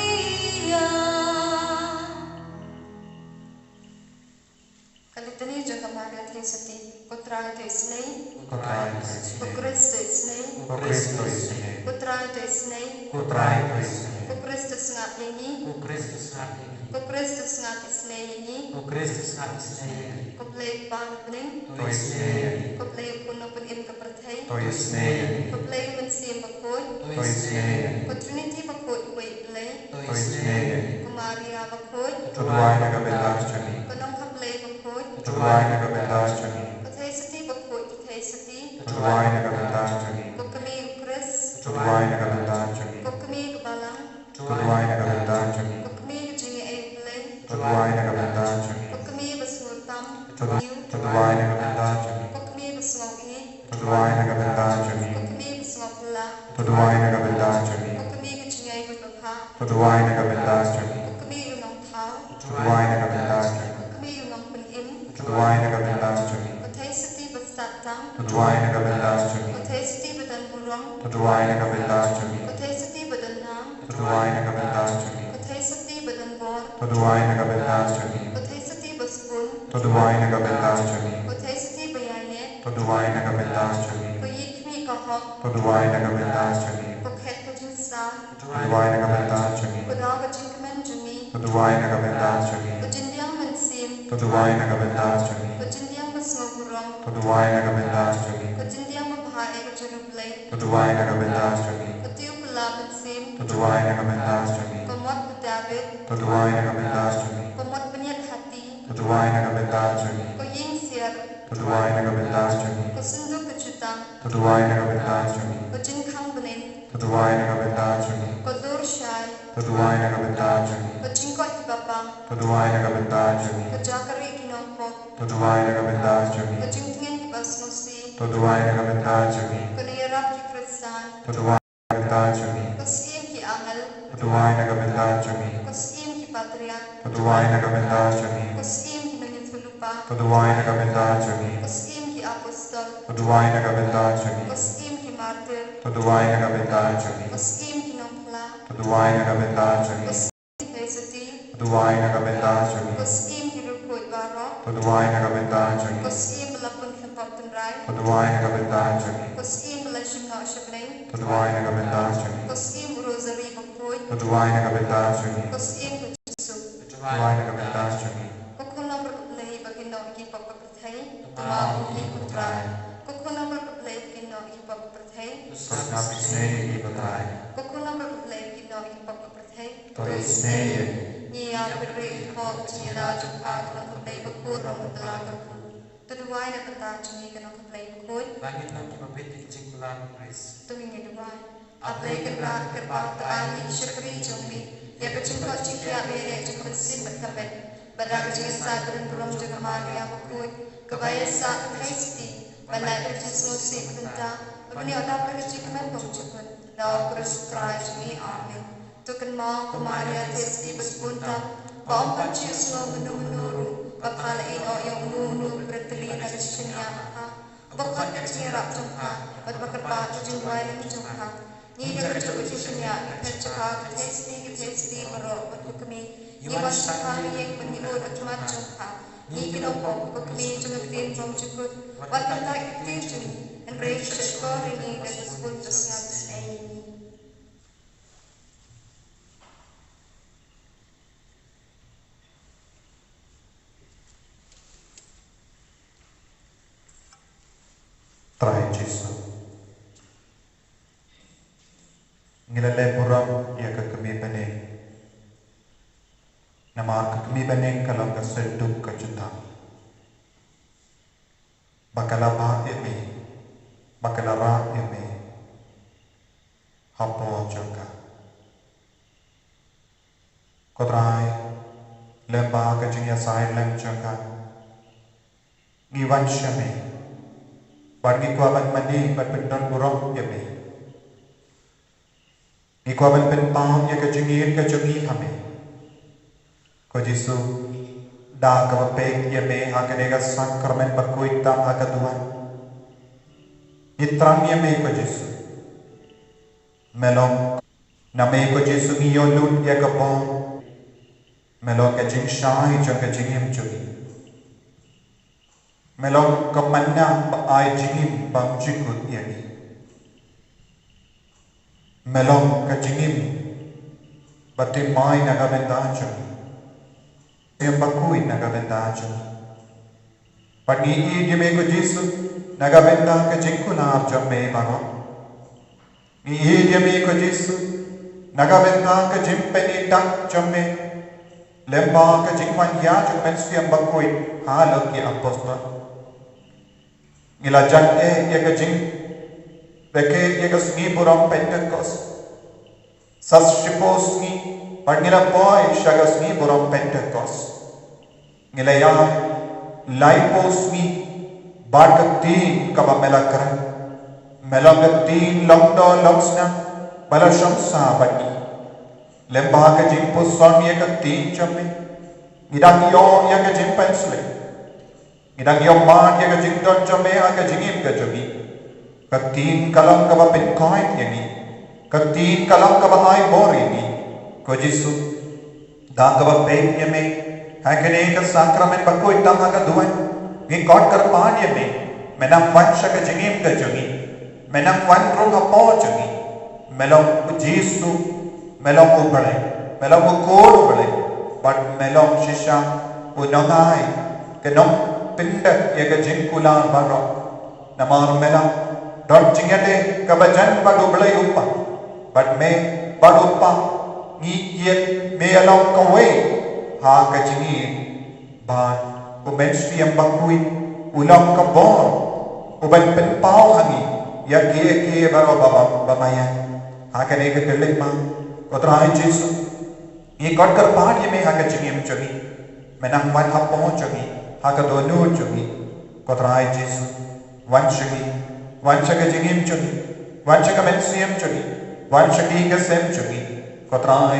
Ka Litani jong ka Maria Theisotti. Ko Trai to isynei. Ko Trai to isynei. Ko Khrist to isynei. Ko Ko Khrist to isynei. Ko Trai to isynei. Ko Trai to isynei. Ko Khrist to sngap ïa ngi. Ko Khrist to sngap ïa ngi. Ko Khrist to sngap isynei ïa ngi. Ko Khrist to sngap isynei ïa ngi. Ko Blei Kpa bapdeng to isynei ïa ngi. Ko Blei u Khun nongpynim ka pyrthei to isynei ïa ngi. Ko Blei u Mynsiem Bakhuid to isynei ïa ngi. Ko Trinity bakhuid uwei u Blei to isynei ïa ngi. Ko Maria bakhuid to duwai na ka bynta jong ngi. Ko Nongkha Blei bakhuid to duwai na ka bynta jong ngi. Ko Theisotti bakhuid ki theisotti to duwai na ka bynta jong ngi. Ko Kmie u Khrist to duwai na ka bynta jong ngi. Ko Kmie ka Balang to duwai na ka bynta jong ngi. Ko Kmie ka Jingïaei u Blei to duwai na ka bynta jong ngi. Ko Kmie basngur tam to du- to duwai na ka bynta jong ngi. Ko Kmie basngow ïeit to duwai na ka bynta jong ngi. Ko Kmie basngow pla to duwai na ka bynta jong ngi. Ko Kmie ka Jingïaibud babha to duwai na ka bynta jong ngi. Ko Kmie u Nongthaw to duwai na ka bynta jong ngi. Ko Kmie u Nongpynim to duwai na ka bynta jong ngi. Ko Theisotti bastad tam to duwai na ka bynta jong ngi. Ko Theisotti badonburom to duwai na ka bynta jong ngi. Ko Theisotti badonnam to duwai na ka bynta jong ngi. Ko Theisotti badonbor to duwai na ka bynta jong ngi. Ko Theisotti basbun to duwai na ka bynta jong ngi. Ko Theisotti baïaineh to duwai na ka bynta jong ngi. Ko Ïeit Khmih ka Hok to duwai na ka bynta jong ngi. Ko Khet ka Jingstad to duwai na ka bynta jong ngi. Ko Daw ka Jingkmen jong ngi to duwai na ka bynta jong ngi. Ko Jingdiang Mynsiem to duwai na ka bynta jong ngi. Ko Jingdiang Basngewburom to duwai na ka bynta jong ngi. Ko Jingdiang Babha ïa ka Jingriewblei to duwai na ka bynta jong ngi. Ko Tiew Pla Mynsiem to duwai na ka bynta jong ngi. Ko Mot u David to duwai na ka bynta jong ngi. Ko Mot Bniat Hati to duwai na ka bynta jong ngi. Ko Ïing Siar to duwai na ka bynta jong ngi. Ko Synduk ka Jutang to duwai na ka bynta jong ngi. Ko Jingkhang Bneng to duwai na ka bynta jong ngi. Ko Dur Shai to duwai na ka bynta jong ngi. Ko Jingkoit ki Bapang to duwai na ka bynta jong ngi. Ko Jakri ki Nongpop to duwai na ka bynta jong ngi. Ko Jingtngen ki Basngewsih to duwai na ka bynta jong ngi. Ko Nongïarap ki Khristan to duwai na ka bynta jong ngi. Ko Syiem ki Angel to duwai na ka bynta jong ngi. Ko Syiem ki Patriarch to duwai na ka bynta jong ngi. Ko Syiem ki Nongïathuhlypa to duwai na ka bynta jong ngi. Ko Syiem ki Apostol to duwai na ka bynta jong ngi. Ko Syiem ki Martyr to duwai na ka bynta jong ngi. Ko Syiem ki Nongphla to duwai na ka bynta jong ngi. Ko Syiem ki Theisotti to duwai na ka bynta jong ngi. Ko Syiem ki Riewkhuid baroh to duwai na ka bynta jong ngi. Ko Syiem ba la pun khlem pop tynrai to duwai na ka bynta jong ngi. Ko Syiem ba la shim noh sha bneng to duwai na ka bynta jong ngi. Ko Syiem u Rosary bakhuid to duwai na ka bynta jong ngi. Ko Syiem ka Jisu to duwai na ka bynta jong ngi. Ko Khun Nongpynim Blei ba kynnoh ïa ki pop ka pyrthei, to map ïa ngi ko Trai. Ko Khun Nongpynim Blei ba kynnoh ïa ki pop ka pyrthei, to sngap isynei ïa ngi ko Trai. Ko Khun Nongpynim Blei ba kynnoh ïa ki pop ka pyrthei, to isynei ïa ngi. Ngi ïa pyrshah ïa ka jingïada jong ka Nongkha Blei bakhuid ruh mynta la ka kut. To duwai na ka bynta jong ngi ko Nongkha Blei bakhuid. Ba ngin long kiba bit ïa ka jingkular u Khrist. To ngin ïa duwai. A Blei Kynrad kyrpad, to ai ïa ngi ki shakri jong me ïa ka jingkoit jingkhiah marïaw jong ka mynsiem bad ka met, bad da ka jingïasaid badonburom jong ka Maria bakhuid, kaba ïaisah ka Theisotti ban lait ka jingsngewsih mynta bad ban ïoh dap da ka jingkmen bymjukut, na u Khrist u Trai jong ngi. Amen. To kynmaw ko Maria Theisotti ba sbun tam, ba ym pat shu sngew mynno mynno ruh ba pha la ïehnoh ïa uno uno u bret tylli na ka jingshaniah jong pha, ba khot ïa ka jingïarap jong pha bad ba kyrpad ka jingduwai lem jong pha. Ngi da ka jingshaniah ngi phet sha pha, ko Theisotti ki Theisotti baroh bad ko kmie. Ngi wan sha pha ha ïing ban ïoh ha khmat jong pha. Ngi ki nongpop, ko kmie jong ka ktien bymjukut, wat kyntait ïa ka ktien jong ngi, hynrei shahshkor ïa ngi da ka sbun, to sngap isynei ïa ngi. Trai Jisu, ngi la leh burom ïa ka kmie bneng, namar ka kmie bneng ka long ka synduk ka jutang, ba ka la bah ïa me, ba ka la rah ïa me hapoh jong ka. Ko Trai, lem bad ka jingïasaid lem jong ka, ngi wan sha me, bad ngi kwah ban mane bad pyndonburom ïa me. Ngi kwah ban pynpaw ïa ka jingïeit ka jong ngi ha me. Ko Jisu, da kaba peit ïa me ha kane ka sakramen bakhuid tam ha ka duwan, ngi thrang ïa me ko Jisu. Me long, na me ko Jisu ngi ïoh lut ïa ka bor. Me long ka jingshai jong ka jingim jong ngi. Me long ka manna ba ai jingim bymjukut ïa ngi. Me long ka jingim ba thymmai na ka bynta jong ngi. Ïa bakhuid na ka bynta jong ngi. Bad ngi ïeit ïa me ko Jisu na ka bynta ka jingkular jong me baroh. Ngi ïeit ïa me ko Jisu na ka bynta ka jingpynitynnad jong me. Lyngba ka jingwan ïa jong me Mynsiem Bakhuid halor ki apostol. Ngi la jan eh ïa ka jing, ba ka ïa ka sngi burom Pentekost. Sa shiphew sngi, bad ngi la poi sha ka sngi burom Pentekost. Ngi la ïaid laiphew sngi, bad ka ktien kaba me la kren. Me long ka ktien long doh long snam, ba la shong sa bad ngi. Lyngba ka jingpuson ïa ka ktien jong me. Ngi dang ïoh ïa ka jingpynsleh. Ngi dang ïoh mad ïa ka jingdon jong me ha ka jingim ka jong ngi. Ka ktien ka long kaba pynkoit ïa ngi. Ka ktien ka long kaba ai bor ïa ngi. Ko Jisu, da kaba peit ïa me ha kane ka sakramen bakhuid tam ha ka duwan, ngi khot kyrpad ïa me. Me nang wan sha ka jingim ka jong ngi. Me nang wan rung hapoh jong ngi. Me long u Jisu, me long u Blei, me long u Khun u Blei, bad me long shisha u nongai, ka nongpyndep ïa ka jingkular baroh. Namar me la don jingïadei kaba jan bad u Blei u Kpa, bad me bad u Kpa ngi ïeit, me ïa long kawei ha ka jingïeit. Bad u Mynsiem Bakhuid u long ka bor uban pynpaw ha ngi ïa kiei kiei baroh ba, ba, ba me ïeit. Ha kane ka khyllipmat, ko Trai Jisu, ngi khot kyrpad ïa me ha ka jingim jong ngi. Me nang wan hapoh jong ngi, ha ka dohnud jong ngi. Ko Trai Jisu, wan sha ngi, wan sha ka jingim jong ngi, wan sha ka mynsiem jong ngi, wan sha ki ka sem jong ngi. Ko Trai,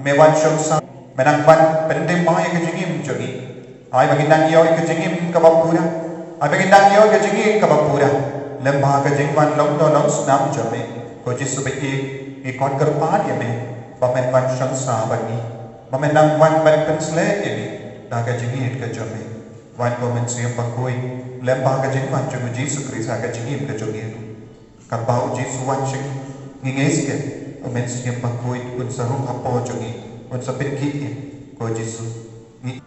me wan shong sa, me nang wan pynthymmai ïa ka jingim jong ngi. Ai ba ngin nang ïoh ïa ka jingim kaba pura. Ai ba ngin nang ïoh ïa ka jingim kaba pura. Lyngba ka jingwan long doh long snam jong me. Ko Jisu ba ïeit, ngi khot kyrpad ïa me ba men wan shong sa bad ngi. Ba men nang wan ban pynsleh ïa ngi da ka jingïeit ka jong me. Wan ko Mynsiem Bakhuid, lyngba ka jingwan jong u Jisu Khrist ha ka jingim ka jong ngi. Katba u Jisu wan sha ngi, ngi ngeit skhem, u Mynsiem Bakhuid un sa rung hapoh jong ngi, un sa pynkit ïa ngi. Ko Jisu, ngi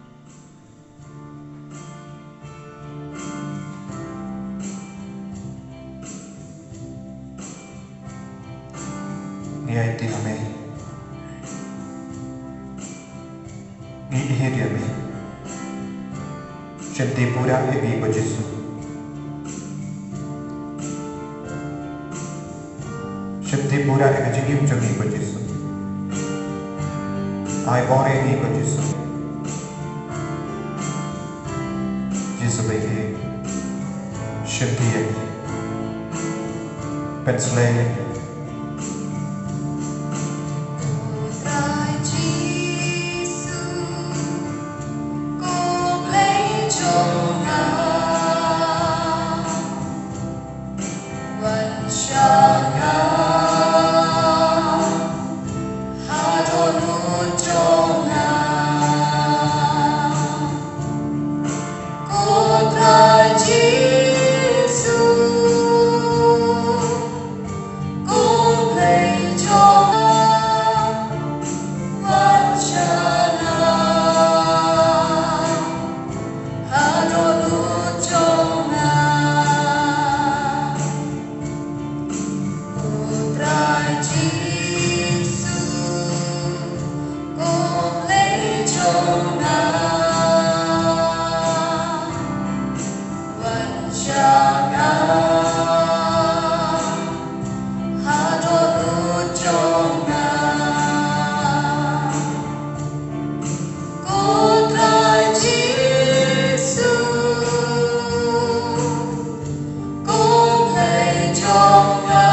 Ngi aiti ha me. Ngi ïeit ïa me. Shim ti pura ïa ngi ko Jisu. Shim ti pura ïa ka jingim jong ngi ko Jisu. Ai bor ïa ngi ko Jisu. Jisu ba ïeit. Shim ti ïa ngi. Pynsleh ïa ngi. Trai Jisu, ko Blei jong nga, wan sha nga, ha dohnud jong nga. Ko Trai Jisu, ko Blei jong nga, wan sha nga, ha dohnud jong nga. Ko Trai Jisu, ko Blei jong nga, wan sha nga, ha dohnud jong nga. Ko Trai Jisu, ko Blei jong nga,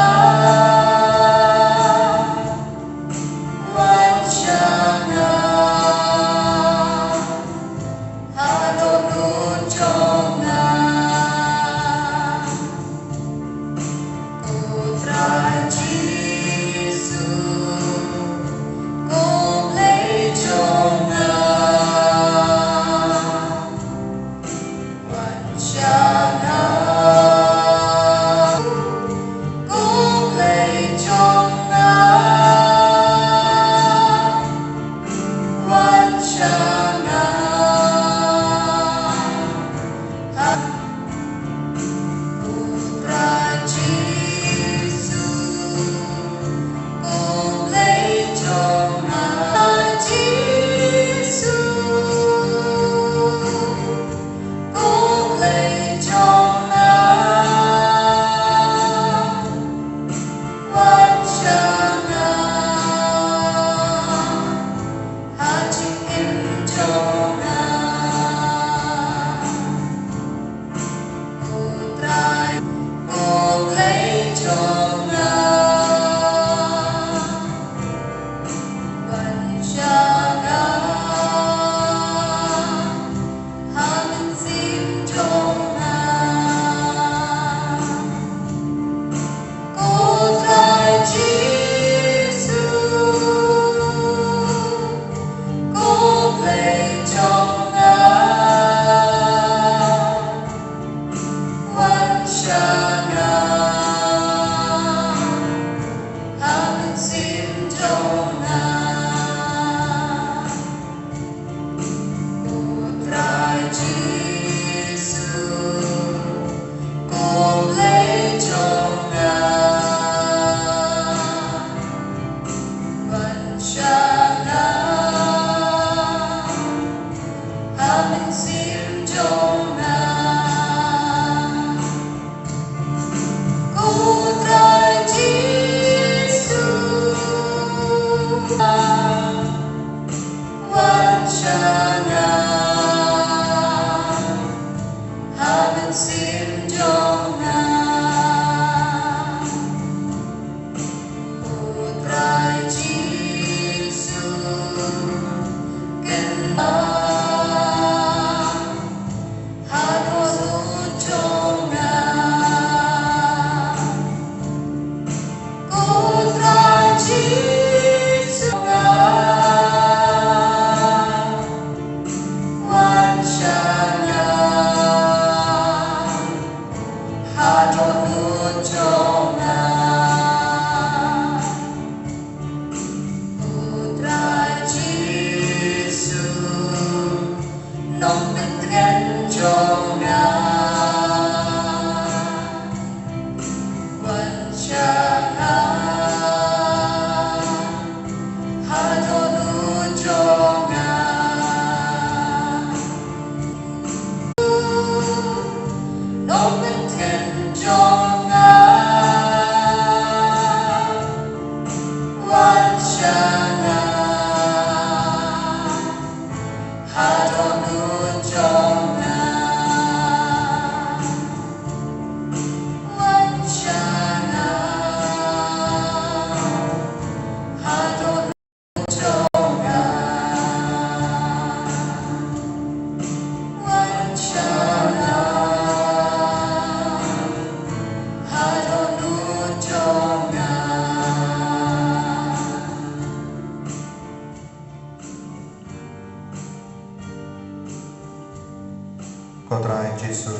Ko Trai Jisu,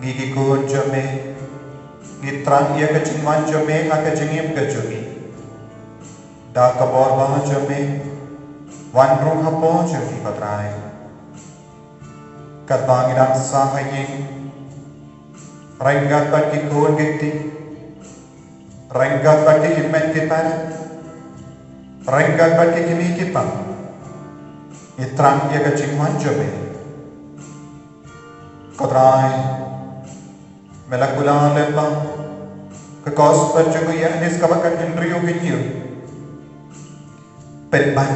ngi ki khun jong me, ngi thrang ïa ka jingwan jong me ha ka jingim ka jong ngi. Da ka bor ba jong me, wan rung hapoh jong ngi, ko Trai. Katba ngi dang sah ha ïing, ryngkat bad ki khun ki kti, ryngkat bad ki hynmen ki para, ryngkat bad ki kmie ki kpa, ngi thrang ïa ka jingwan jong me. Ko Trai, me la kular lyngba ka Gospel jong u Ïoannis ka bynta ka hynriew ka hynñiew. Pynban,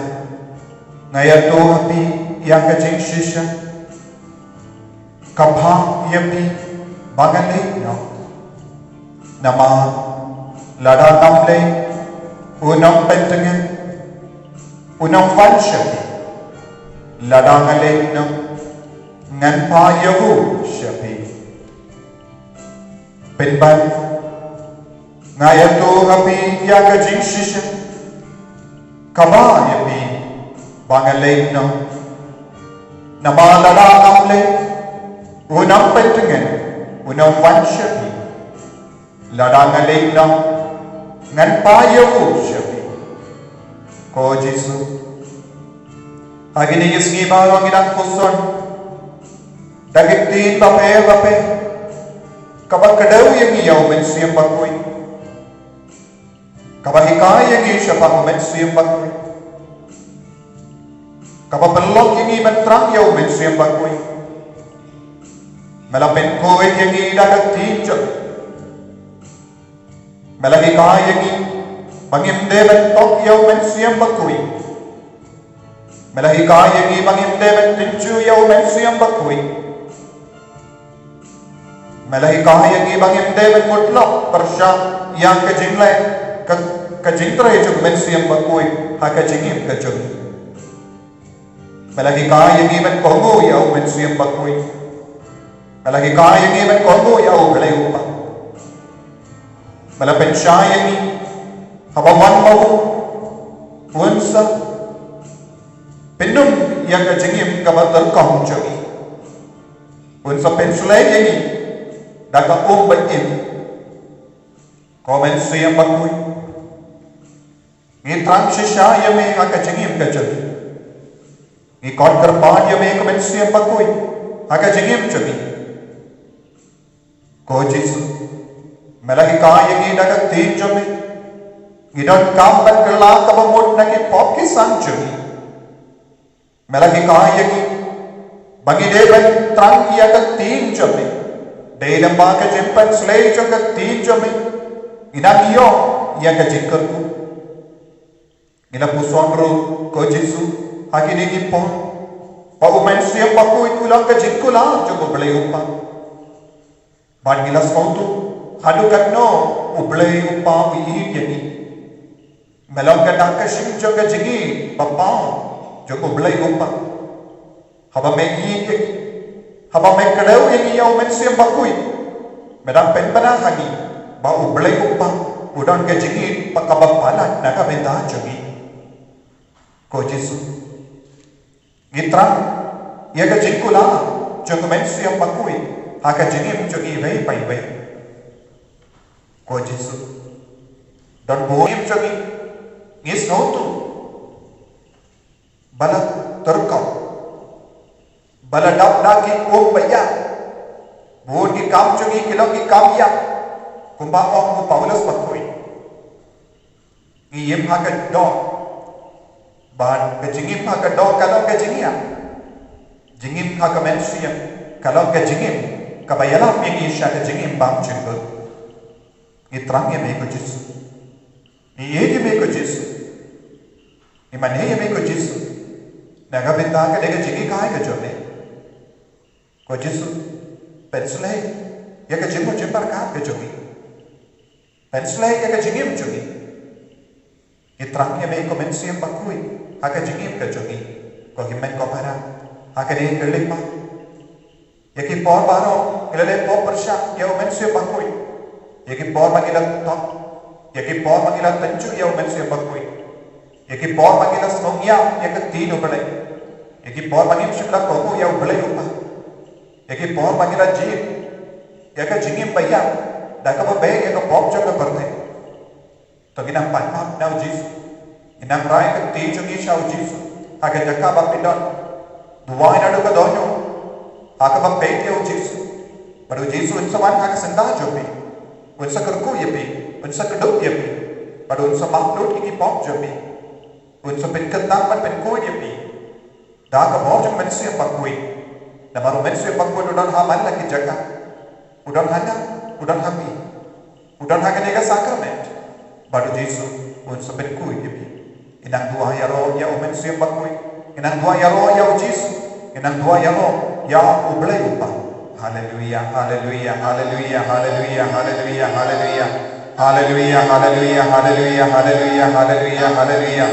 nga ïathuh ha phi ïa ka jingshisha, kaba ïa phi ba ngan leit noh. Namar lada ngam leit, u nongpyntngen un ym wan sha phi. Lada nga leit noh, ngan phah ïa u sha phi. Pynban, nga ïathuh ha phi ïa ka jingshisha, kaba ïa phi ba nga leit noh. Namar lada ngam leit, u nongpyntngen un ym wan sha phi. Lada nga leit noh, ngan phah ïa u sha phi. Ko Jisu, ha kine ki sngi baroh ngi dang puson da ki ktien bapher bapher, kaba kdew ïa ngi ïa u Mynsiem Bakhuid, kaba hikai ïa ngi shaphang u Mynsiem Bakhuid, kaba pynlong ïa ngi ban thrang ïa u Mynsiem Bakhuid. Me la pynkhuid ïa ngi da ka ktien jong me. Me la hikai ïa ngi ba ngim dei ban tok ïa u Mynsiem Bakhuid. Me la hikai ïa ngi ba ngim dei ban tynjuh ïa u Mynsiem Bakhuid. Me la hikai ïa ngi ba ngim dei ban mutlop pyrshah ïa ka jingleh, ka, ka jingtrei jong u Mynsiem Bakhuid ha ka jingim ka jong ngi. Me la hikai ïa ngi ban kohnguh ïa u Mynsiem Bakhuid. Me la hikai ïa ngi ban kohnguh ïa u Blei u Kpa. Me la pynshai ïa ngi, haba wan ma u, un sa pynduh ïa ka jingim kaba tyrkhong jong ngi. Un sa pynsleh ïa ngi da ka um ba im. Ko Mynsiem Bakhuid, ngi thrang shisha ïa me ha ka jingim ka jong ngi. Ngi khot kyrpad ïa me, ko Mynsiem Bakhuid, ha ka jingim jong ngi. Ko Jisu, me la hikai ïa ngi da ka ktien jong me, ngi donkam ban kylla kaba mut na ki pop ki san jong ngi. Me la hikai ïa ngi ba ngi dei ban thrang ïa ka ktien jong me. Dei lyngba ka jingpynsleh jong ka ktien jong me, ngi dang ïoh ïa ka jingkyrkhu. Ngi la puson ruh, ko Jisu, ha kine ki por, ba u Mynsiem Bakhuid u long ka jingkular jong u Blei u Kpa. Bad ngi la sngewthuh haduh katno u Blei u Kpa u ïeit ïa ngi. Me long ka dak ka shim jong ka jingïeit ba paw jong u Blei u Kpa. Haba me ïeit ïa ngi, haba me kdew ïa ngi ïa u Mynsiem Bakhuid, me dang pynbna ha ngi ba u Blei u Kpa u don ka jingïeit ba kaba palat na ka bynta jong ngi. Ko Jisu, ngi thrang ïa ka jingkular jong u Mynsiem Bakhuid ha ka jingim jong ngi iwei pa iwei. Ko Jisu, don bun jingim jong ngi, ngi sngewthuh ba la tyrkhong, ba la dap da ki um ba ïap. Bun ki kam jong ngi ki long ki kam ïap, kumba ong u Paulus Bakhuid. Ngi im ha ka doh, bad ka jingim ha ka doh ka long ka jingïap. Jingim ha ka mynsiem ka long ka jingim kaba ïalam ïa ngi sha ka jingim bymjukut. Ngi thrang ïa me ko Jisu. Ngi ïeit ïa me ko Jisu. Ngi mane ïa me ko Jisu. Na ka bynta kane ka jinghikai ka jong me. Ko Jisu, pynsleh ïa ka jingmut jingpyrkhat ka jong ngi. Pynsleh ïa ka jingim jong ngi. Ngi thrang ïa me ko Mynsiem Bakhuid ha ka jingim ka jong ngi, ko hynmen ko para, ha kane ka lyngba. Ïa ki por baroh ngi la leh pop pyrshah ïa u Mynsiem Bakhuid. Ïa ki por ba ngi la tok, ïa ki por ba ngi la tynjuh ïa u Mynsiem Bakhuid. Ïa ki por ba ngi la sngew ïa, ïa ka ktien U Blei. Ïa ki por ba ngim shym la kohnguh ïa U Blei u Kpa. Ïa ki por ba ngi la jied ïa ka jingim ba ïap da kaba beh ïa ka pop jong ka pyrthei. To ngin nang pan map na U Jisu. Ngin nang rai ka kti jong ngi sha U Jisu ha ka jaka ba phi don. Duwai naduh ka dohnud ha kaba peit ïa U Jisu. Bad U Jisu un sa wan ha ka syndah jong phi. Un sa kyrkhu ïa phi. Un sa kdup ïa phi. Bad un sa map lut ïa ki pop jong phi. Un sa pynkyntang bad pynkhuid ïa phi da ka bor jong u Mynsiem Bakhuid. Namar u Mynsiem Bakhuid u don ha man la ki jaka. U don ha nga, u don ha phi. U don ha kane ka sakrament. Bad U Jisu un sa pynkhuid ïa phi. Ngin nang duwai ïaroh ïa u Mynsiem Bakhuid. Ngin nang duwai ïaroh ïa U Jisu. Ngin nang duwai ïaroh ïa U Blei u Kpa. Haleluia, haleluia, haleluia, haleluia, haleluia, haleluia. Haleluia, haleluia, haleluia, haleluia, haleluia, haleluia.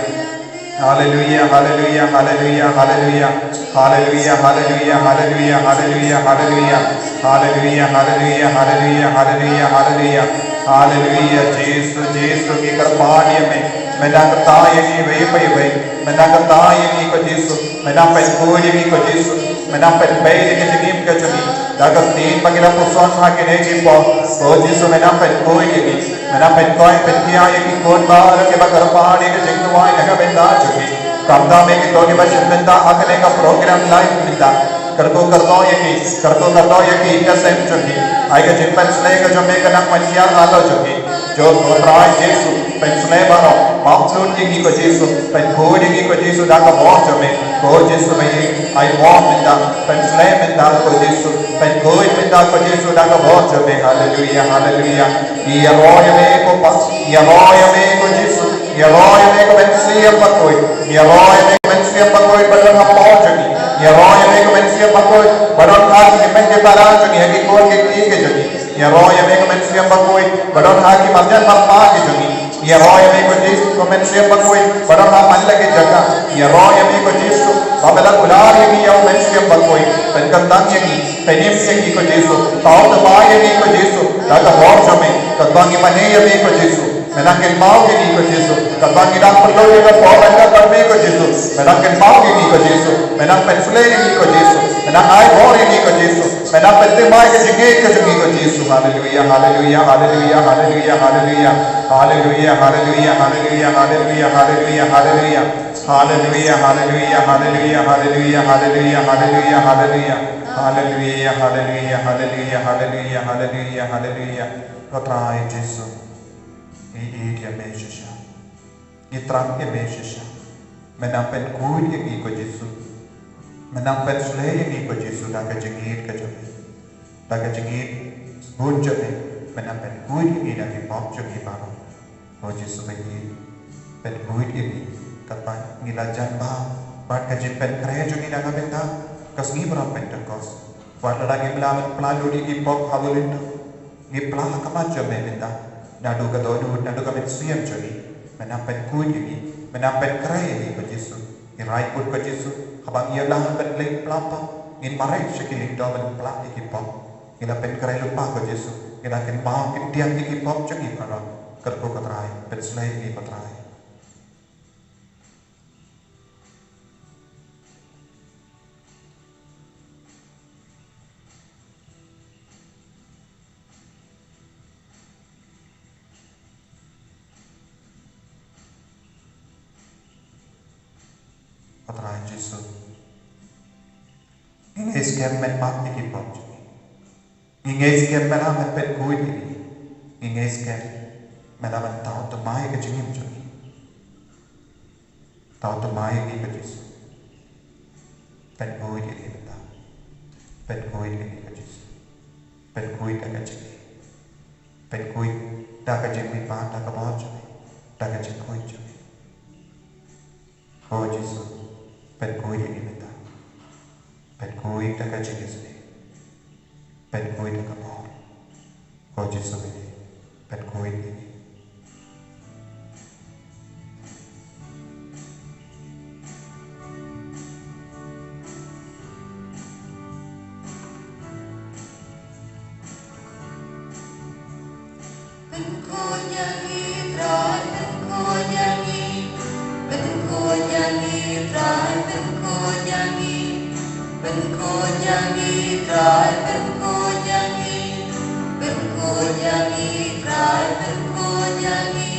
Haleluia, haleluia, haleluia, haleluia. Haleluia, haleluia, haleluia, haleluia, haleluia. Haleluia, haleluia, haleluia, haleluia, haleluia. Haleluia, Jisu, Jisu, ngi kyrpad ïa me. Me nang kyrta ïa ngi iwei pa iwei. Me nang kyrta ïa ngi ko Jisu. Me nang pynkhuid ïa ngi ko Jisu. Me nang pynbeit ïa ka jingim ka jong ngi da ka ktien ba ngi la puson ha kine ki por. Ko Jisu, me nang pynkhuid ïa ngi. Me nang pynkoit pynkhia ïa ki khun baroh kiba kyrpad ïa ka jingduwai na ka bynta jong ngi. Khamtam ïa kito kiba shim bynta ha kane ka program live mynta. Kyrkhu kyrdoh ïa ki, kyrkhu kyrdoh ïa ki ïing ka sem jong ki. Ai ka jingpynsleh ka jong me ka nang wan hiar halor jong ki. Ko Trai Jisu, pynsleh baroh, map lut ïa ngi ko Jisu, pynkhuid ïa ngi ko Jisu da ka bor jong me. Ko Jisu me, ai bor mynta, pynsleh mynta ko Jisu, pynkhuid mynta ko Jisu da ka bor jong me. Haleluia, haleluia. Ïaroh ïa me ko Kpa, ïaroh ïa me ko Jisu, ïaroh ïa me ko Mynsiem Bakhuid, ïaroh ïa me ko Mynsiem Bakhuid ba don hapoh jong ngi, ïaroh ïa me ko Mynsiem Bakhuid ba don ha ki kmie ki para jong ngi, ha ki khun ki kti ki jong ngi. Ïaroh ïa me ko Mynsiem Bakhuid ba don ha ki marjan marpa ki jong ngi. Ïaroh ïa me ko Jisu ko Mynsiem Bakhuid ba don ha man la ki jaka. Ïaroh ïa me ko Jisu ba me la kular ïa ngi ïa u Mynsiem Bakhuid. Pynkyntang ïa ngi, pynim ïa ngi ko Jisu. Thaw thymmai ïa ngi ko Jisu da ka bor jong me. Katba ngi mane ïa me ko Jisu, me nang kynmaw ïa ngi ko Jisu. Katba ngi dang pynlut ïa ka por ryngkat bad me ko Jisu, me nang kynmaw ïa ngi ko Jisu. Me nang pynsleh ïa ngi ko Jisu. Me nang ai bor ïa ngi ko Jisu. Me nang pynthymmai ka jingngeit ka jong ngi ko Jisu. Haleluia, haleluia, haleluia, haleluia, haleluia. Haleluia, haleluia, haleluia, haleluia, haleluia, haleluia. Haleluia, haleluia, haleluia, haleluia, haleluia, haleluia, haleluia. Haleluia, haleluia, haleluia, haleluia, haleluia, haleluia, haleluia. Ko Trai Jisu, ngi ïeit ïa me shisha. Ngi thrang ïa me shisha. Me nang pynkhuid ïa ngi ko Jisu. Me nang pynsleh ïa ngi ko Jisu da ka jingngeit ka jong me. Da ka jingngeit bun jong me. Me nang pynkhuid ïa ngi da ki pop jong ngi baroh. Ko Jisu ba ïeit, pynkhuid ïa ngi katba ngi la jan bha bad ka jingpynkhreh jong ngi na ka bynta ka sngi Baroh Pentekost. Wat lada ngim lah ban pla lut ïa ki pop ha u lyngdoh, ngi pla ha khmat jong me mynta. Naduh ka dohnud, naduh ka mynsiem jong ngi, me nang pynkhuid ïa ngi, me nang pynkhreh ïa ngi ko Jisu. Ngi rai kut ko Jisu, haba ngi ïalah ban leit pla pop, ngin mareh sha ki lyngdoh ban pla ïa ki pop. Ngi la pynkhreh lypa ko Jisu, ngi la kynmaw kyndiang ïa ki pop jong ngi baroh. Kyrkhu ko Trai, pynsleh ïa ngi ko Trai. Ko Trai Jisu, ngi ngeit skhem men map ïa ki pop jong ngi. Ngi ngeit skhem me lah ban pynkhuid ïa ngi. Ngi ngeit skhem me lah ban thaw thymmai ka jingim jong ngi. Thaw thymmai ïa ngi ko Jisu. Pynkhuid ïa ngi mynta. Pynkhuid ïa ngi ko Jisu. Pynkhuid ïa ka jingim. Pynkhuid da ka jingmihpat, da ka bor jong me, da ka jingkhuid jong me. Ko Jisu, pynkhuid ïa ngi mynta. Pynkhuid da ka jingïasyrdoh. Pynkhuid da ka bor. Ko Jisu, pynkhuid ïa ngi. Pynkhuid ïa ngi Trai, pynkhuid ïa ngi. Pynkhuid ïa ngi Trai, pynkhuid ïa ngi. Pynkhuid ïa ngi Trai, pynkhuid ïa ngi. Pynkhuid ïa ngi Trai, pynkhuid ïa ngi.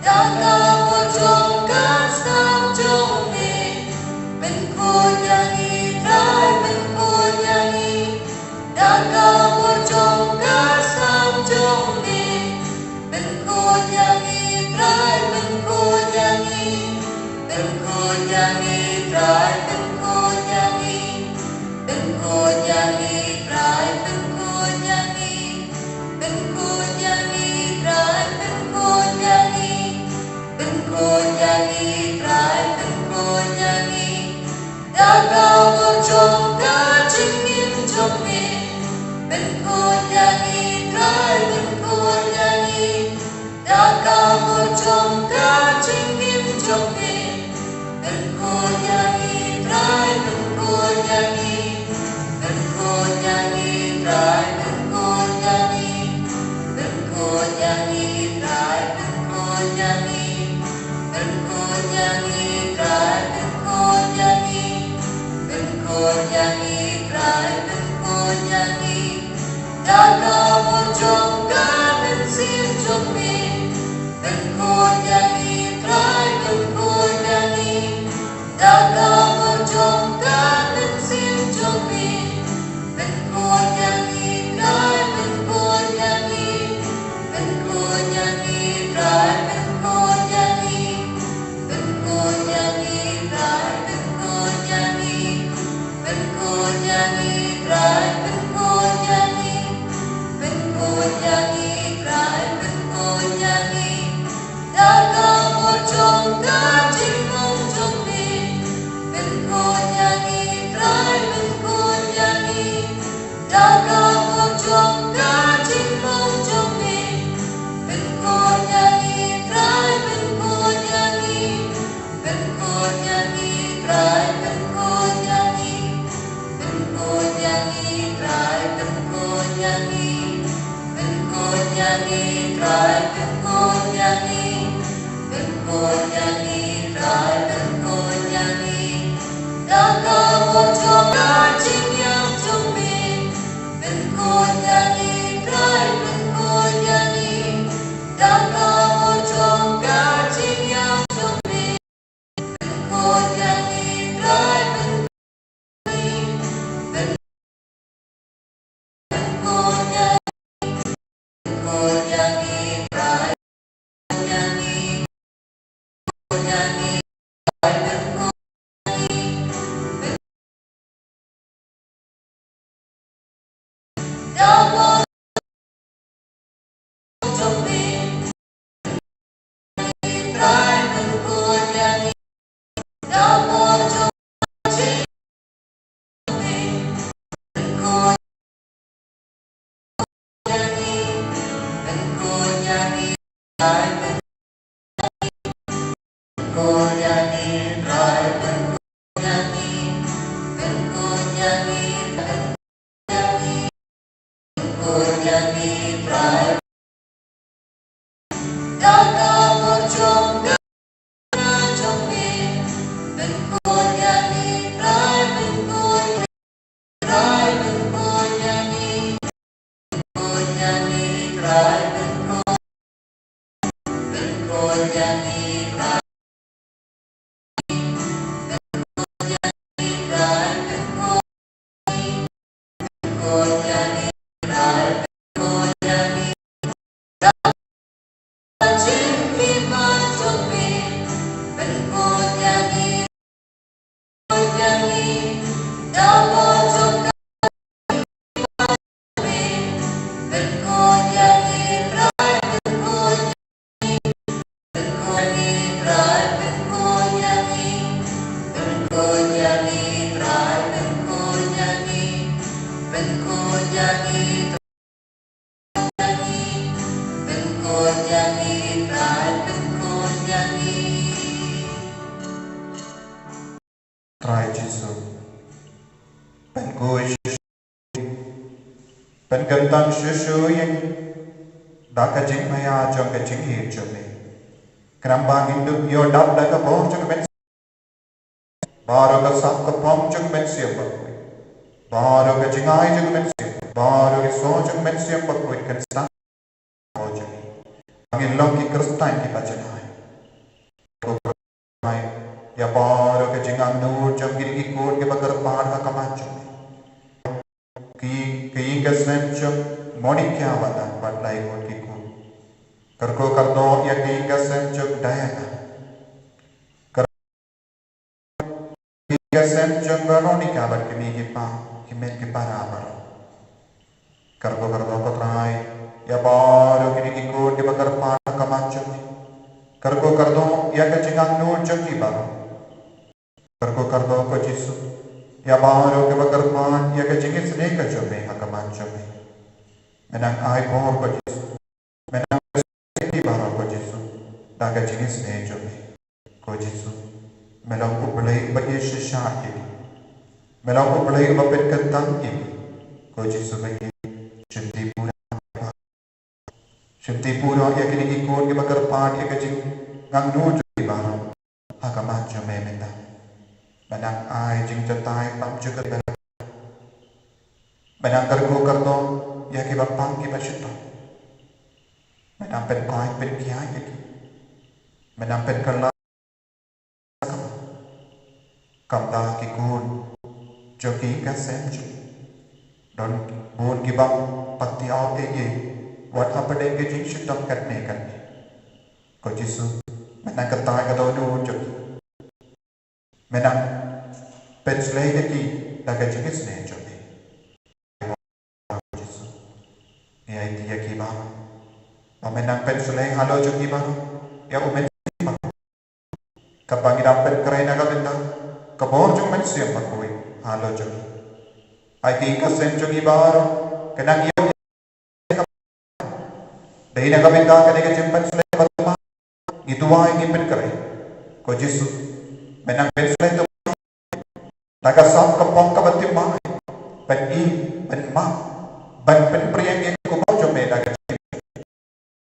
Da ka bor jong ka stam jong me. Pynkhuid ïa ngi Trai, pynkhuid ïa ngi. Da ka bor jong ka stam jong me. Pynkhuid ïa ngi Trai, pynkhuid ïa ngi. Pynkhuid ïa ngi Trai, pynkhuid ïa ngi. Pynkhuid ïa ngi Trai, pynkhuid ïa ngi. Pynkhuid ïa ngi Trai, pynkhuid ïa ngi. Pynkhuid ïa ngi Trai, pynkhuid ïa ngi. Da ka bor jong ka jingim jong me. Pynkhuid ïa ngi Trai, pynkhuid ïa ngi. Da ka bor jong ka jingim jong me. Pynkhuid ïa ngi Trai, pynkhuid ïa ngi. Pynkhuid ïa ngi Trai, pynkhuid ïa ngi. Pynkhuid ïa ngi Trai, pynkhuid ïa ngi. Pynkhuid ïa ngi Trai, pynkhuid ïa ngi. Pynkhuid ïa ngi Trai, pynkhuid ïa ngi. Da ka bor jong ka mynsiem jong me. Pynkhuid ïa ngi Trai, pynkhuid ïa ngi. Da ka bor jong ka mynsiem jong me. Pynkhuid ïa ngi Trai, pynkhuid ïa ngi. Pynkhuid ïa ngi Trai, pynkhuid ïa ngi. Pynkhuid ïa ngi Trai, pynkhuid ïa ngi. Pynkhuid ïa ngi Trai, pynkhuid ïa ngi. Pynkhuid ïa ngi Trai, pynkhuid ïa ngi. Da ka bor jong ka jingmong jong me. Pynkhuid ïa ngi Trai, pynkhuid ïa ngi. Da ka bor jong ka jingmong jong me. Pynkhuid ïa ngi Trai, pynkhuid ïa ngi. Pynkhuid ïa ngi Trai, pynkhuid ïa ngi. Pynkhuid ïa ngi Trai, pynkhuid ïa ngi. Pynkhuid ïa ngi Trai, pynkhuid ïa ngi. Pynkhuid ïa ngi Trai, pynkhuid ïa ngi. Da ka bor jong ka jingïap jong me. Pynkhuid ïa ngi Trai, pynkhuid ïa ngi. Da ka bor jong ka jingïap jong me. Pynkhuid ïa ngi Trai, pynkhuid ïa ngi. Pynkhuid ïa ngi, pynkhuid ïa ngi Trai, pynkhuid ïa ngi. Pynkhuid ïa ngi Trai, pynkhuid ïa ngi. Da ka bor pynkyntang shuh shuh ïa ngi da ka jingmaïa jong ka jingïeit jong me. Khnang ba ngin dup ïoh dap da ka bor jong ka Mynsiem, baroh ka sap ka pom jong ka Mynsiem Bakhuid, baroh ka jingai jong ka Mynsiem, baroh ka sor jong ka Mynsiem Bakhuid kan sdang ha ka bor jong ngi. Ba ngin long ki Khristan kiba janai. Ïa baroh ka jingangnud jong kine ki khun kiba kyrpad ha khmat jong me. Ki, ki ïing ki sem jong Monica bad, bad lai ngut ki khun. Kyrkhu kyrdoh ïa ki ïing ki sem jong Diana. Kyrkhu ki ïing ki sem jong Veronica bad kine ki pa, ki met ki para baroh. Kyrkhu kyrdoh ko Trai ïa baroh kine ki khun kiba kyrpad ha khmat jong me. Kyrkhu kyrdoh ïa ka jingangnud jong ki baroh. Kyrkhu kyrdoh ko Jisu ïa baroh kiba kyrpad ïa ka jingisynei ka jong me ha khmat jong me. Me nang ai bor ko Jisu. Me nang pynsleh ïa ki baroh ko Jisu da ka jingisynei jong me. Ko Jisu, me long U Blei uba ïeit shisha ïa ki. Me long U Blei uba pynkyntang ïa ki. Ko Jisu ba ïeit, shim ti pura, shim ti pura ïa kine ki khun kiba kyrpad ïa ka jingangnud jong ki baroh ha khmat jong me mynta. Me nang ai jingjatai pam jong ka, me nang kyrkhu kyrdoh ïa kiba pang kiba shitom. Me nang pynpait pynkhia ïa ki. Me nang pynkylla kumta ki khun jong ki ïing ki sem jong ki. Don bun kiba patiaw ïa ki wat hapdeng ki jingshitom katne katne. Ko Jisu, me nang kyntait ka dohnud jong ki. Me nang pynsleh ïa ki da ka jingisynei jong me. Jisu, ngi aiti ïa ki baroh. Ba me nang pynsleh halor jong ki baroh ïa U Mynsiem Bakhuid. Kaba ngi dang pynkhreh na ka bynta ka bor jong U Mynsiem Bakhuid halor jong ki. Ai ki ïing ki sem jong ki baroh ka nang ïoh Dei na ka bynta kane ka jingpynsleh ba thymmai ngi duwai ngi pynkhreh. Ko Jisu, me nang pynsleh thymmai da ka sap ka pom kaba thymmai ban im, ban map, ban pynpriang ïa ka bor jong me da ka jingim.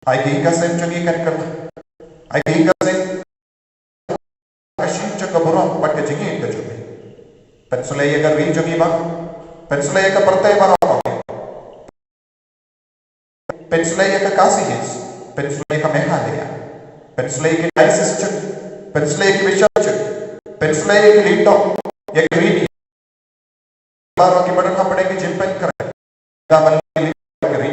Ai ki ïing ki sem jong ngi kan kylla. Ai ki ïing ki sem ka shim jong ka burom bad ka jingim ka jong me. Pynsleh ïa ka ri jong ngi ba, pynsleh ïa ka pyrthei baroh. Pynsleh ïa ka Khasi Hills, pynsleh ïa ka Meghalaya, pynsleh ïa ki diocese jong ngi, pynsleh ïa ki bishop jong ngi, pynsleh ïa ki lyngdoh, ïa ki ri, baroh kiba don hapdeng ka jingpynkhreh. Ka ban long ki lyngdoh ïa ki ri.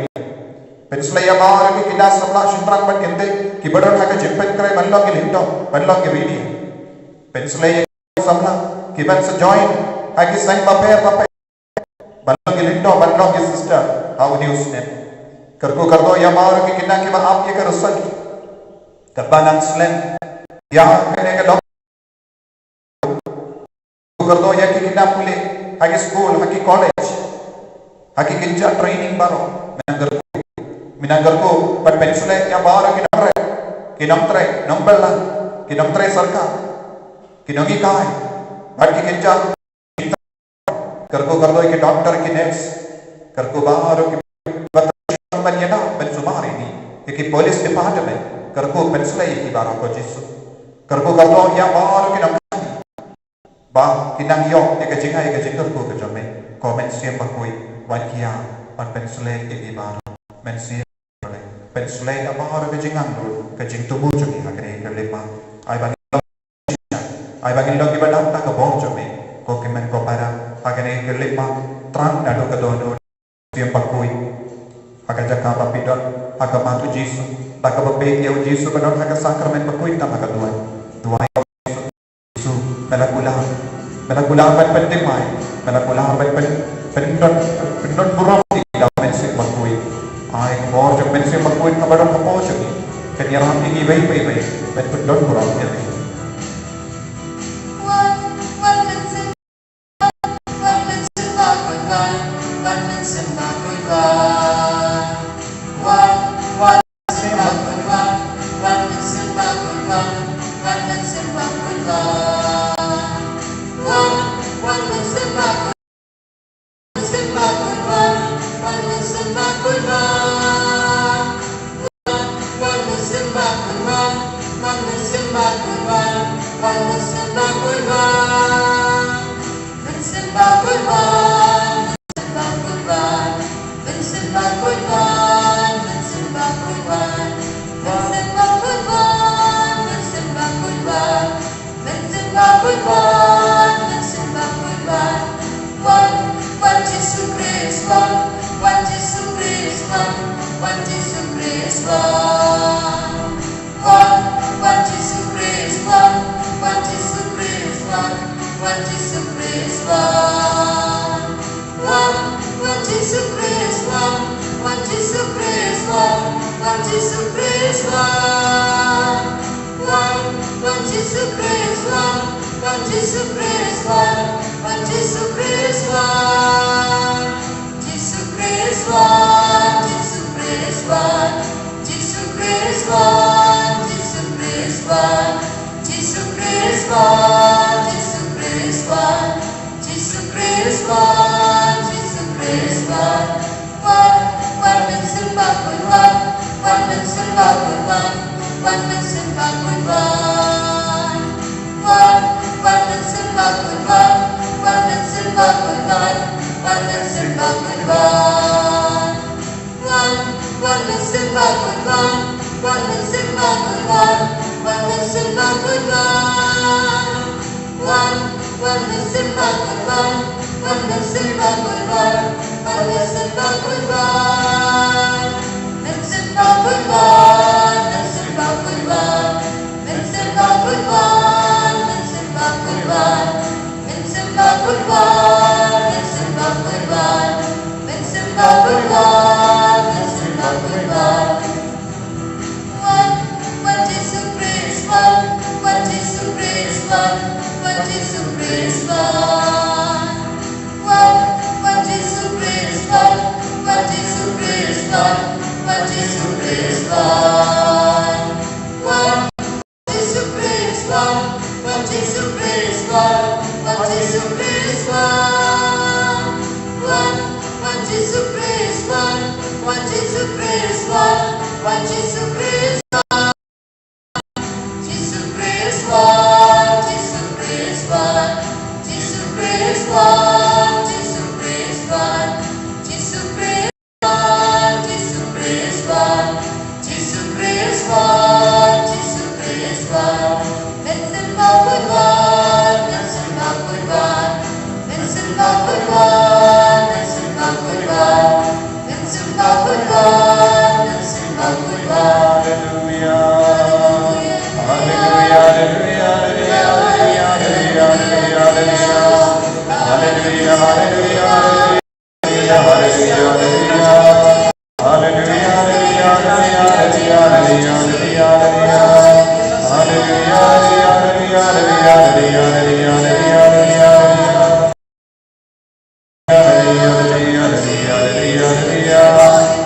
Pynsleh ïa baroh ki khynnah samla shynrang bad kynthei kiba don ha ka jingpynkhreh ban long ki lyngdoh, ban long ki ri. Pynsleh ïa ki samla kiban sa join ha ki seng bapher bapher. Ban long ki lyngdoh, ban long ki sister ha une u snem. Kyrkhu kyrdoh ïa baroh ki khynnah kiba ap ïa ka result kaba nang slem ïa kane ka dong. Kyrkhu kyrdoh ïa ki khynnah pule ha ki skul, ha ki college, ha ki kynja training baroh. Me nang kyrkhu, me nang kyrkhu ban pynsleh ïa baroh ki nongtrei, ki nongtrei nongbylla, ki nongtrei sorkar, ki nonghikai bad ki kynja Kyrkhu kyrdoh ïa ki doctor, ki nurse. Kyrkhu baroh kiba trei ban ïada ban sumar ïa ngi, ïa ki police department. Kyrkhu pynsleh ïa ki baroh ko Jisu. Kyrkhu kyrdoh ïa baroh ki nongkynja ba kin nang ïoh ïa ka jingai ïa ka jingkyrkhu ka jong me. Ko Mynsiem Bakhuid, wan khia, wan pynsleh ïa ki baroh. Mynsiem Pynsleh ïa baroh ka jingangnud, ka jingthmu jong ngi ha kane ka khyllipmat. Ai ba ngin long, ai ba ngin long kiba dap da ka bor jong me. Ko hynmen ko para, ha kane ka khyllipmat, thrang naduh ka dohnud, Mynsiem Bakhuid. Ha ka jaka ba phi don ha khmat u Jisu, da kaba peit ïa u Jisu ba don ha ka sakramen bakhuid tam ha ka duwan. Duwai Jisu, me la kular, me la kular ban pynthymmai, me la kular ban pyn, pyndon, pyndon burom ïa ngi da u Mynsiem Bakhuid. Ai ka bor jong u Mynsiem Bakhuid kaba don hapoh jong ngi kan ïarap ïa ngi iwei pa iwei ban pyndon burom ïa me. Jisu Khrist wan, wan, wan Jisu Khrist wan, wan Jisu Khrist wan, wan Jisu Khrist wan. Jisu Khrist wan, Jisu Khrist wan, Jisu Khrist wan, Jisu Khrist wan, Jisu Khrist wan, Jisu Khrist wan, Jisu Khrist wan, Jisu Khrist wan. Wan, wan Mynsiem Bakhuid wan, wan Mynsiem Bakhuid wan, wan Mynsiem Bakhuid wan. Wan, wan Mynsiem Bakhuid wan, wan Mynsiem Bakhuid wan, wan Mynsiem Bakhuid wan. Wan, wan Mynsiem Bakhuid wan, wan Mynsiem Bakhuid wan, wan Mynsiem Bakhuid wan. Wan, wan Mynsiem Bakhuid wan, wan Mynsiem Bakhuid wan, wan Mynsiem Bakhuid wan. Mynsiem Bakhuid wan, Mynsiem Bakhuid wan, Mynsiem Bakhuid wan, Mynsiem Bakhuid wan. Mynsiem Bakhuid wan, Mynsiem Bakhuid wan, Mynsiem Bakhuid wan, Mynsiem Bakhuid wan. Wan, wan Jisu Khrist wan, wan Jisu Khrist wan, wan Jisu Khrist wan. Wan, wan Jisu Khrist wan, wan Jisu Khrist wan, wan Jisu Khrist wan. Wan, Jisu Khrist wan, wan Jisu Khrist wan, wan Jisu Khrist wan. Wan, wan Jisu Khrist wan, wan Jisu Khrist wan, wan Jisu Khrist wan. Jisu Khrist wan, Jisu Khrist wan, Jisu Khrist wan, Jisu Khrist wan, Jisu Khrist wan, Jisu Khrist wan, Jisu Khrist wan, Jisu Khrist wan. Mynsiem Bakhuid wan, Mynsiem Bakhuid wan, Mynsiem Bakhuid wan, Mynsiem Bakhuid wan, Mynsiem Bakhuid wan, Mynsiem Bakhuid wan. Haleluya. Haleluya, haleluya, haleluya. Haleluya, haleluya, haleluya.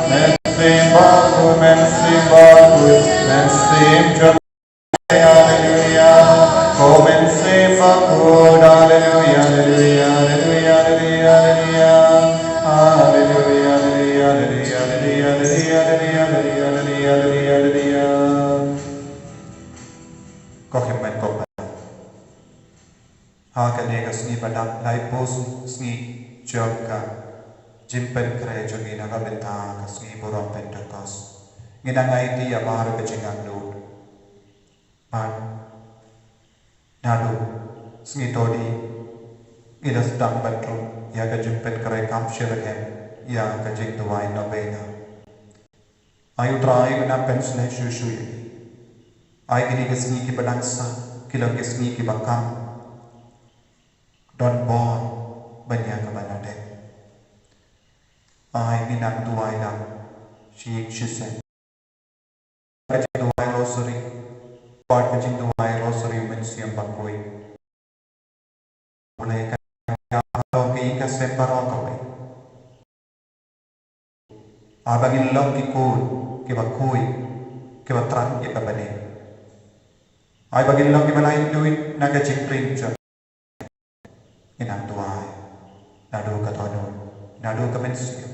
Mynsiem Bakhuid, Mynsiem Bakhuid, Mynsiem Jong. Haleluya. Ko Mynsiem Bakhuid, haleluya, haleluya, haleluya. Haleluya, haleluya, haleluya. Ko Hynmen ko Hynmen. Ha kane ka sngi ba dap laiphew sngi jong ka jingpynkhreh jong ngi na ka bynta ka sngi burom Pentekost, ngi nang aiti ïa baroh ka jingangnud. Bad naduh sngi to dei ngi la sdang ban rung ïa ka jingpynkhreh kam shi ryngen ïa ka jingduwai novena. Ai U Trai un nang pynshlur shuh shuh ïa ngi. Ai kine ki sngi kiba dang sah ki long ki sngi kiba kham don bor ban ïa kaba la dep. Ai ngi nang duwai lang shi ïing shi sem. Ka jingduwai Rosary, bad ka jingduwai Rosary U Mynsiem Bakhuid. Balei ka ïa halor ka ïing ka sem baroh kawei. Ai ba ngin long ki khun kiba khuid, kiba thrang ïa ka bneng. Ai ba ngin long kiba la ïeit na ka jingpyrshang. Ngi nang duwai naduh ka dohnud, naduh ka mynsiem.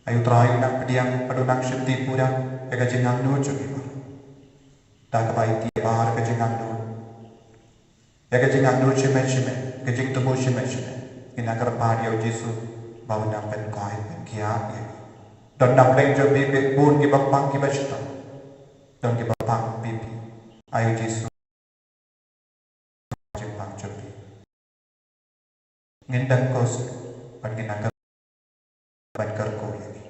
Ai U Trai un nang pdiang bad un nang sheptieng pura ïa ka jingangnud jong ngi baroh. Da kaba aiti ïa baroh ka jingangnud, ïa ka jingangnud shimet shimet, ka jingthmu shimet shimet, ngi nang kyrpad ïa U Jisu ba un nang pynkhiah pynkhiah ïa ngi. Don na pdeng jong phi bun kiba pang kiba shitom. Don kiba pang phi phi. Ai U Jisu, jingpang jong phi. Ngin dang kos bad ngin nang kyrpad kyrkhu ïa ngi.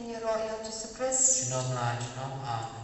Ngi ïaroh ïa u Jisu Khrist. Junom la junom, amen.